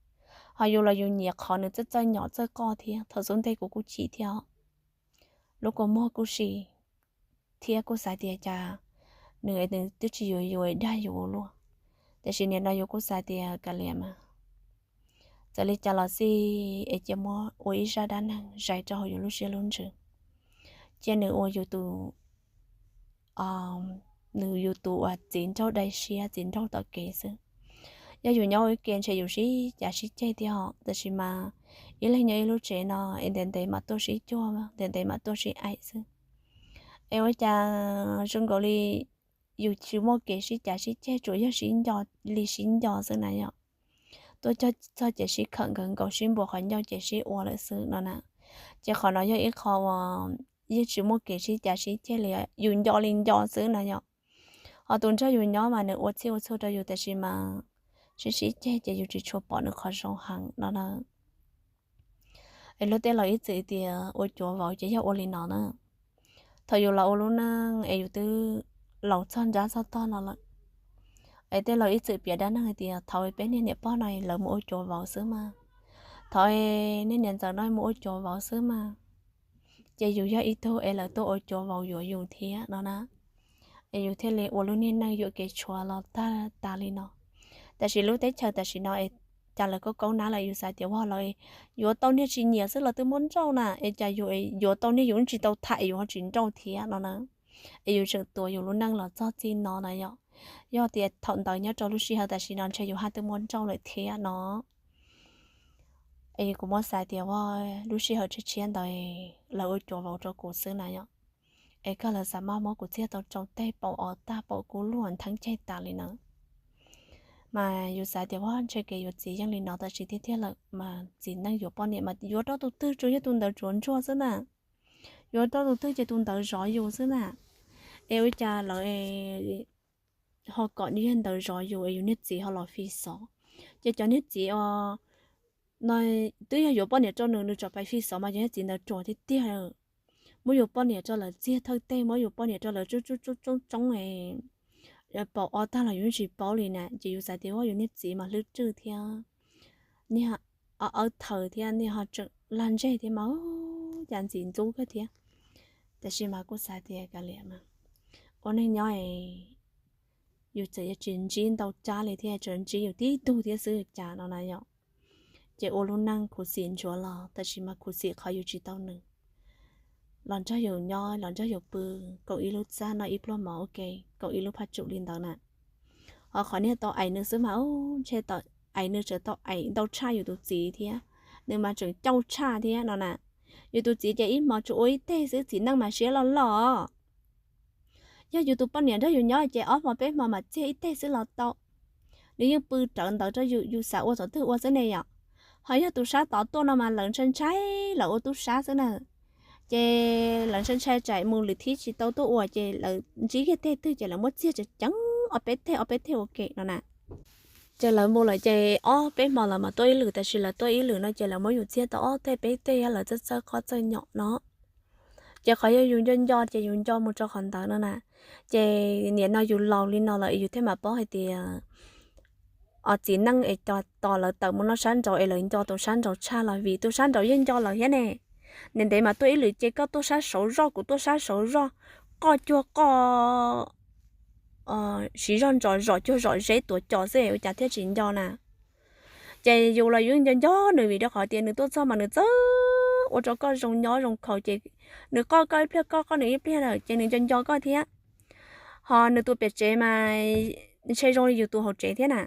Ho yus los yus nyiam qhov nws txawj txawj nyom txawj qoj thiab, thaum xub ntej kuv kuj chim thiab os. Lub kua muag kuj si thiab kuj xav tias cas nws, nws twb tsis yuav yus dag yus ua luaj. Tiam sis nim no yus kuj xav tias kav liam mas, txawm li cas los xij es cia muab ua ib zaj dab neeg zais rau hauv yus lub siab lub ntsws, cia nws ua yus tus, nws yus tus uas txiv nraug dai siab txiv nraug tom kev xwb. Yog yus nyob ua ib ke ntshe yus sib cav sib ceg thiab os, tab sis mas ib leeg nyob ib lub tsev no es ntev ntev mam tuaj sib cuag, ntev ntev mam tuaj sib aim xwb. Es ua cas zoo nkaus li yus tsis muaj kev sib cav sib ceg, tsuas yog sib nco li sib nco xwb na yom. Tuaj txog ces sib khawm nkawd nkaus, sib npuas qhov ncauj ces sib ua lawm xwb no na. Ces qhov no yog ib qho uas yeej tsis muaj kev sib cav sib ceg li, yus nco li nco xwb na yom. Ho tus nrog yus nyob mas nws ua txhij ua txhua rau yus tab sis mas sib sib ceg ces yus tsis tshua pom nws qhov zoo heev no na. Es luag tej laus ib txwm tias ua cuav vauv ces yog ua li no na. Thaum yus los ua lub neej es yus twb laus txog nrab txog tog no lawm, es tej laus ib txwm piav dab neeg hais tias thaum peb niag niam pog no lawv mus ua cuav vauv xwb mas, thaum niag niam ntxawm no mus ua cuav vauv xwb mas, ces yus yog ib tug es lawv tuaj ua cuav vauv yuav yus thiab no na. Es yus thiaj li ua lub niag neej yuam kev tshuav los tag tas li no. Tab sis lub teb chaws tam sim no es cas lawv kaub kaub nab lawm, yus xav tias ua lawv yuav tau niag tsis nyiam xwb los twb muab nrauj na, es cas yus yuav tau niag yus tsis tau tham yus ho tsis nrauj thiab no na. Es yus tseem tuav yus lub neej los txog txij no na yom. Yog tias thaum ntawd nyob rau lub sij hawm tam sim no ntshe yus haj twb muab nrauj lawm thiab no. Es kuv muab xav tias ua lub sij hawm tshiab tshiab ntawd lawv ua cuav vauv rau kuv xwb na yom. Es kawg lawv xav maj muab kuv txiag tau rau teg paum o tag paum kub luaj ntheeb ceg tas li na. Mas yus xav tias ua ntshe kev yuav txiv yeej li no tam sim tiag tiag lawm mas txiv neej yuav poj niam mas yuav rau tus twg tsuas yog tus ntawd tsuav ntsuag xwb na. Yuav rau tus twg ces tus ntawd zov yus xwb na. Es ua cas lawv ho kom niag ntawd zov yus es yus niag txiv ho los fi xov? Ces cov niag txiv os, no twb yog yuav poj niam rau nws, nws tsom pais fi xov mas cov niag txiv ntawd ruam tiag tiag. Muab yus poj niam rau lawv txiag thawj teg, muab yus poj niam rau lawv tsoob tsoob tsoob tsoob, paum o tag los yus tsis paub li na. Ces yus xav tias ua yus niag txiv mas hlwb rwj thiab, niag awb thaws thiab, niag ho tseem lag ntseg thiab mas cas ntxim ntxub kawg thiab. Tab sis mas kuj xav tias kav liam mas, ua neeg nyob yus txawm yuav tsis ntsib ntau tsab li thiab, tsuas ntsib yus tib tug thiab xwb cas no na yom. Ces ua lub neej khuv xim ntsuav los tab sis mas khuv xim qhov yus tsis tau nws. Los nrog yus nyob los nrog yus pw, koom ib lub txaj noj ib pluag mov ua ke, koom ib lub phaj tsum li ntawd na. Ho qhov niag tau aim nws xwb mas, ntshe tau aim nws tseem tau aim ntau tshaj yus tus txiv thiab. Nws mas tseem cauj tshaj thiab no na. Yus tus txiv ces ib hmo tsuas ua ib teg xwb, txiv neej mas siab loj loj. Yog yus tus poj niam nrog yus nyob ces ob hmo peb hmo mas txiag ib teg xwb los tau. Nws yeej pw rawv ntawd rau yus, yus xav ua thaum twg ua xwb ne yom. Ho yog tus sab tod tuaj no mas lawv ntshai ntshai, lawv ua tub sab xwb na. Ces lawv ntshai ntshai tsam mus lwm thib tsis tau tuaj ua ces lawv ntsib kiag teg twg ces lawv muab txiag ceev ceev ob peb teg ob peb teg ua ke no na. Ces lawv mus lawm ces ob peb hmo lawv mam tuaj ib lwm, tab sis lawv tuaj ib lwm no ces lawv muab yus txiag tau ob teg peb teg, yog lawv txawj txawj qoj txawj nyom no. Ces qhov yog yus nco nco ces yus nco mus rau qhov ntawd no na. Ces nim no yus laus li no lawm yus thiaj mam paub hais tias txiv neej es cov tos lawv tawm mus noj sab nraud es lawv nco tus sab nraud tshaj los vim tus sab nraud yeej nco lawv thiab ne. Ntev ntev mas tuaj ib lwm ces koj tuaj sab saud zoj kuv tuaj sab saud zoj, qoj cuag qoj siv zog ntsos zom cuag zom zeb tuav cos xwb ua cas thiaj tsis nco na. Ces yus los yus nco nco nws vim rau qhov tias nws tuaj txog mas nws txawj ua rau koj zoo nyob zoo khaus ces nws qoj koj ib pliag koj qoj nws ib pliag lawm ces nws nco nco koj thiab. Ho nws tus pem tsev mas ntshe zoo li yus tus hauv tsev thiab na.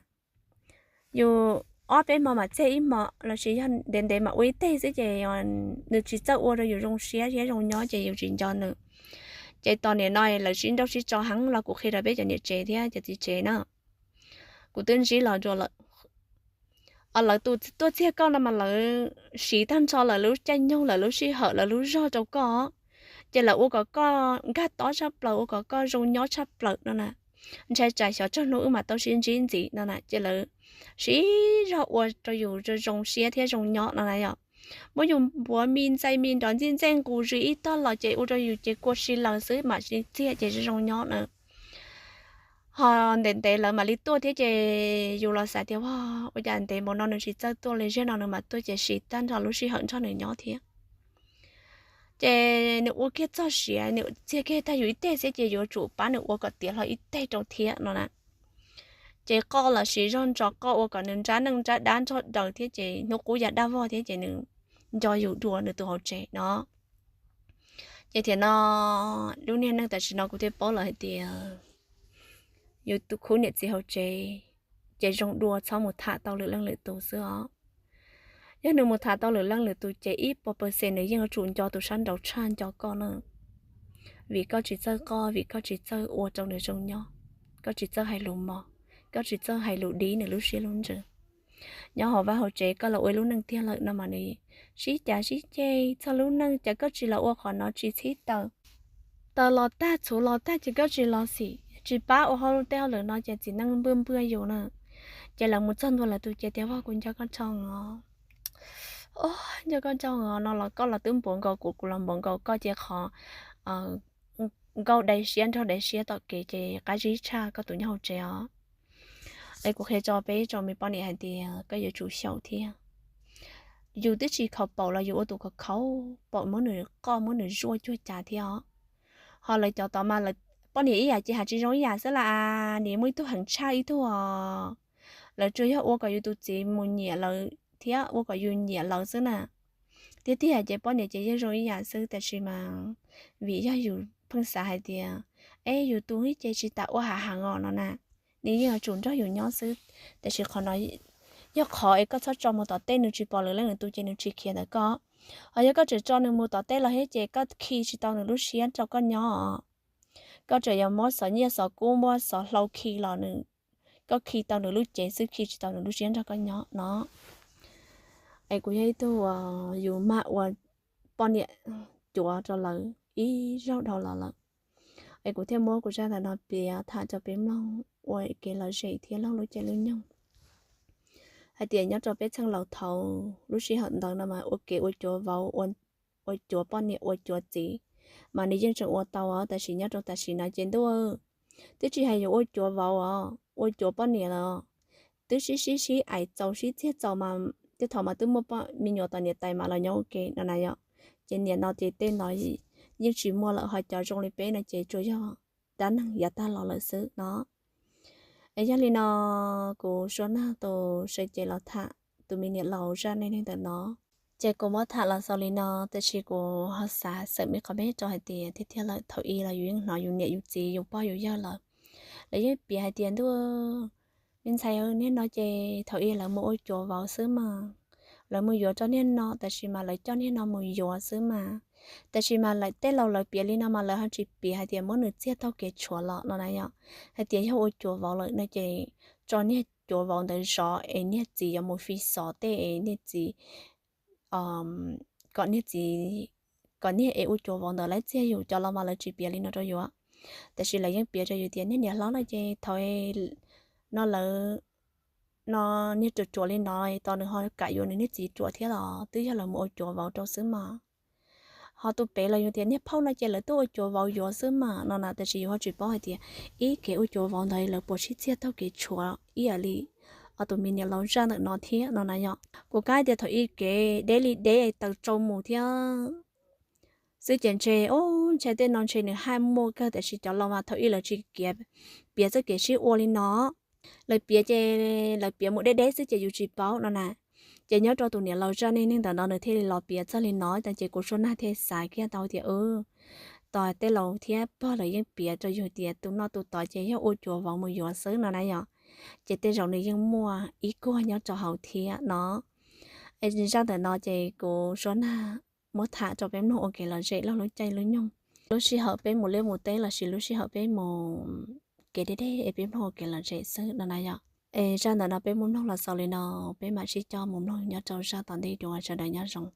Yus ob peb hmo mam txiag ib hmo lossis yog ntev ntev mam ua ib teg xwb ces nws tsis txawj ua rau yus zoo siab thiab zoo nyob ces yus tsis nco nws. Ces tos nim no lawv sib nrauj sib tso heev los kuv qhia rau peb cov niam tsev thiab cov txiv tsev na, kuv twb ntsib los dua lawm. Lawv tus tuaj txiag koj no mas lawv siv tag nrho lawv lub caij nyoog lawv lub sij hawm lawv lub zog rau koj, ces lawv ua kom koj nkag tob tshaj plaws ua kom koj zoo nyob tshaj plaws no na. Ntshai tsam xyov tsawg hnub wb mam tau sib ntsib ntxiv no na ces lawv siv zog ua rau yus zoo siab thiab zoo nyob no na yom. Muab yus npuav me ntxais me nrov ntxij ntxej nqus zis ib tog los ces ua rau yus ces kua si laws xwb mam li txiag ces zoo zoo nyob na. Ho ntev ntev lawv mam li tuaj thiab ces yus los xav tias ua cas ntev npaum no nws tsis txawj tuaj li, zaum no nws mam tuaj ces siv tag nrho lub sij hawm nrog nws nyob thiab. Ces nws ua kiag txog siav nws txiag kiag tag yus ib teg xwb ces yuav tsum pab nws ua kom tiav hlo ib teg rau thiab no na. Ces qoj los siv zog ntsos qoj ua kom nws nrab neej nrab dab nrog daws thiab ces hnub qub ya dab vog thiab ces nws nco yus dua nws tus hauv tsev no. Ces tiam no lub niag neej tam sim no kuv thiaj paub lawm hais tias yus tus khub niam txiv hauv tsev ces zoo dua txhob mus tham tau lwm leej lwm tus xwb os. Yog nws mus tham tau lwm leej lwm tus ces ib puas percent nws yeej yuav tsum nco tus sab nraud tshaj nco koj na. Vim koj tsis txawj qoj, vim koj tsis txawj ua rau nws zoo nyob, koj tsis txawj hais lus mos, koj tsis txawj hais lus dib nws lub siab lub ntsws. Nyob hauv vaj hauv tsev koj los ua ib lub neej tiag lawm no mas nws sib cav sib ceg txog lub neej, cas koj tsis los ua qhov no tsis txhib taws, taws los tag txhuv los tag ces koj tsis los xim tsis pab ua hauj tej hauj lwm no ces txiv neej npwj npwj yus na. Ces lawv mus txog ntua lawv tus ces tias vag kuv nco koj tsaug os, nco koj tsaug os no los koj los twb npuav nkaus kuv, kuv los npuav nkaus koj ces qhov nkauj dai siab nraug dai siab tom kev ces qab zib tshaj koj tus nyob hauv tsev os. Es kuv qhia rau peb tsoom me poj niam hais tias koj yuav tsum xyaum thiab. Yus twb tsis khaus paum los yus ua tus khaus khaus paum muab nws qoj muab nws zuaj cuag cas thiab os. Ho lawv cov tod mas lawv poj niam ib yam ces hais tsis zoo ib yam xwb las, nws muaj ib tug heev tshaj ib tug os. Lawv tsuas yog ua kom yus tus txiv mus nyiam lawv thiab ua kom yus nyiam lawv xwb na. Tiag tiag ces poj niam ces yeej zoo ib yam xwb tab sis mas vim yog yus pheej xav hais tias, es yus tus ces tsis tas ua hav heev os no na, nws yeej yuav tsum nrog yus nyob xwb. Tab sis qhov no yog qhov es koj txhob tso mus tom tej, nws tsis pom lwm leej lwm tus ces nws tsis khiav ntawm koj. Ho yog koj tseem tso nws mus tom tej los thiab ces koj khi tsis tau nws lub siab rau koj nyob. Koj tseem yuav muab xov nyiaj xov kub muab xov hlau khi los nws, koj khi tau nws lub cev xwb, khi tsis tau nws lub siab nrog koj nyob no. Es kuv yog ib tug uas yus mag ua poj niam cuav rau lawv ib zaug dhau los lawm. Es kuv thiaj muab kuv zaj ntawm no piav tham rau peb mloog ua kev lom zem thiab laug lub caij lub nyoog hais tias nyob rau peb txheej laus thaud lub sij hawm ntawd no mas ua kev ua cuav vauv, ua cuav poj niam ua cuav txiv mas nws yeej tseem ua tau os, tab sis nyob rau tam sim no ces ntuj, twb tsis hais yuav ua cuav vauv os, ua cuav poj niam los twb sib sib sib ais txaus sib txiag txaus mas tej thaum mas twb muaj me nyuam tom niam tais mas los nyob ua ke no na yom. Ces nim no ces tej no yeej tsis muaj lawm, ho cov zoo li peb no ces tsuas yog dab neeg yav tag los lawm xwb no. Es yog li no kuv suav nag tus sawv cev los tham tus me niam laus zaj neej neeg ntawm no, ces kuv muab tham los xaus li no, tab sis kuv ho xav xeem me qhov me rau hais tias tiag tiag lawm thaum ub los yus yeej hnov yus niam yus txiv yus pog yus yawg lawm, lawv yeej piav hais tias ntuj, me ntxhais niaj no ces thaum ub lawv mus ua cuav vauv xwb mas, lawv mus yuav rau niaj no, tab sis mas lawv coj niaj no mus yuav xwb mas. Tab sis mas lawv tej laus lawv piav li no mas lawv ho tsis piav hais tias muab nws txiag taug kev tshuav los no na yom, hais tias yog ua cuav vauv lawm no ces tso niag cuav vauv ntawd zov es niag txiv yuav mus fi xov tej es niag txiv, kom niag txiv kom niag es ua cuav vauv ntawd lawv txiag yus, cov laus mas lawv tsis piav li no rau yus. Tiam sis lawv yeej piav rau yus tias niag niam hlob no ces thaum no lawv no niag ruam ruam li no, tos nws ho kam yuav nws niag txiv ruam thiab los twb yog lawv mus ua cuav vauv rau xwb mas. Ho tus pem los yus tias niag phauj no ces lawv tuaj ua cuav vauv yuav xwb mas no na, tiam sis yus ho tsis paub hais tias ib kev ua cuav vauv ntawd lawv puas sib txiag taug kev tshuav ib yam li ob tus me niam laus zaj ntawm no thiab no na yom. Kuv kam tias thaum ib kev deb li deb taws tsau mus thiab xwb ces ntshe, o, ntshe tej no ntshe nws haj muaj kawg, tiam sis cov laus mas thaum ub lawv tsis piav txoj kev sib ua li no. Lawv piav ces lawv piav mus deb deb xwb ces yus tsis paub no na. Ces nyob rau tus niam laus zaj neej neeg ntawm no nws thiaj li los piav txog li no, ces kuv Suab Nag thiaj xav kiag tau tias, tos tej laus thiab pog lawv yeej piav rau yus tias tus noj tus tod ces yog ua cuav vauv mus yuav xwb no na yom. Ces tej zaum nws yeej muaj ib kuag nyob rau hauv thiab no. Zaj ntawm no ces kuv Suab Nag muab tham rau peb mloog ua kev lom zem lub caij lub nyoog, lub sij hawm peb mus liaj mus teb lossis lub sij hawm peb mus kev deb deb es peb mloog ua kev lom zem xwb no na yom. Es zaj ntawm no peb muab mloog los xaus li no, peb mam sib coj mus mloog nyob rau zaj tom ntej dua, sawv daws nyob zoo.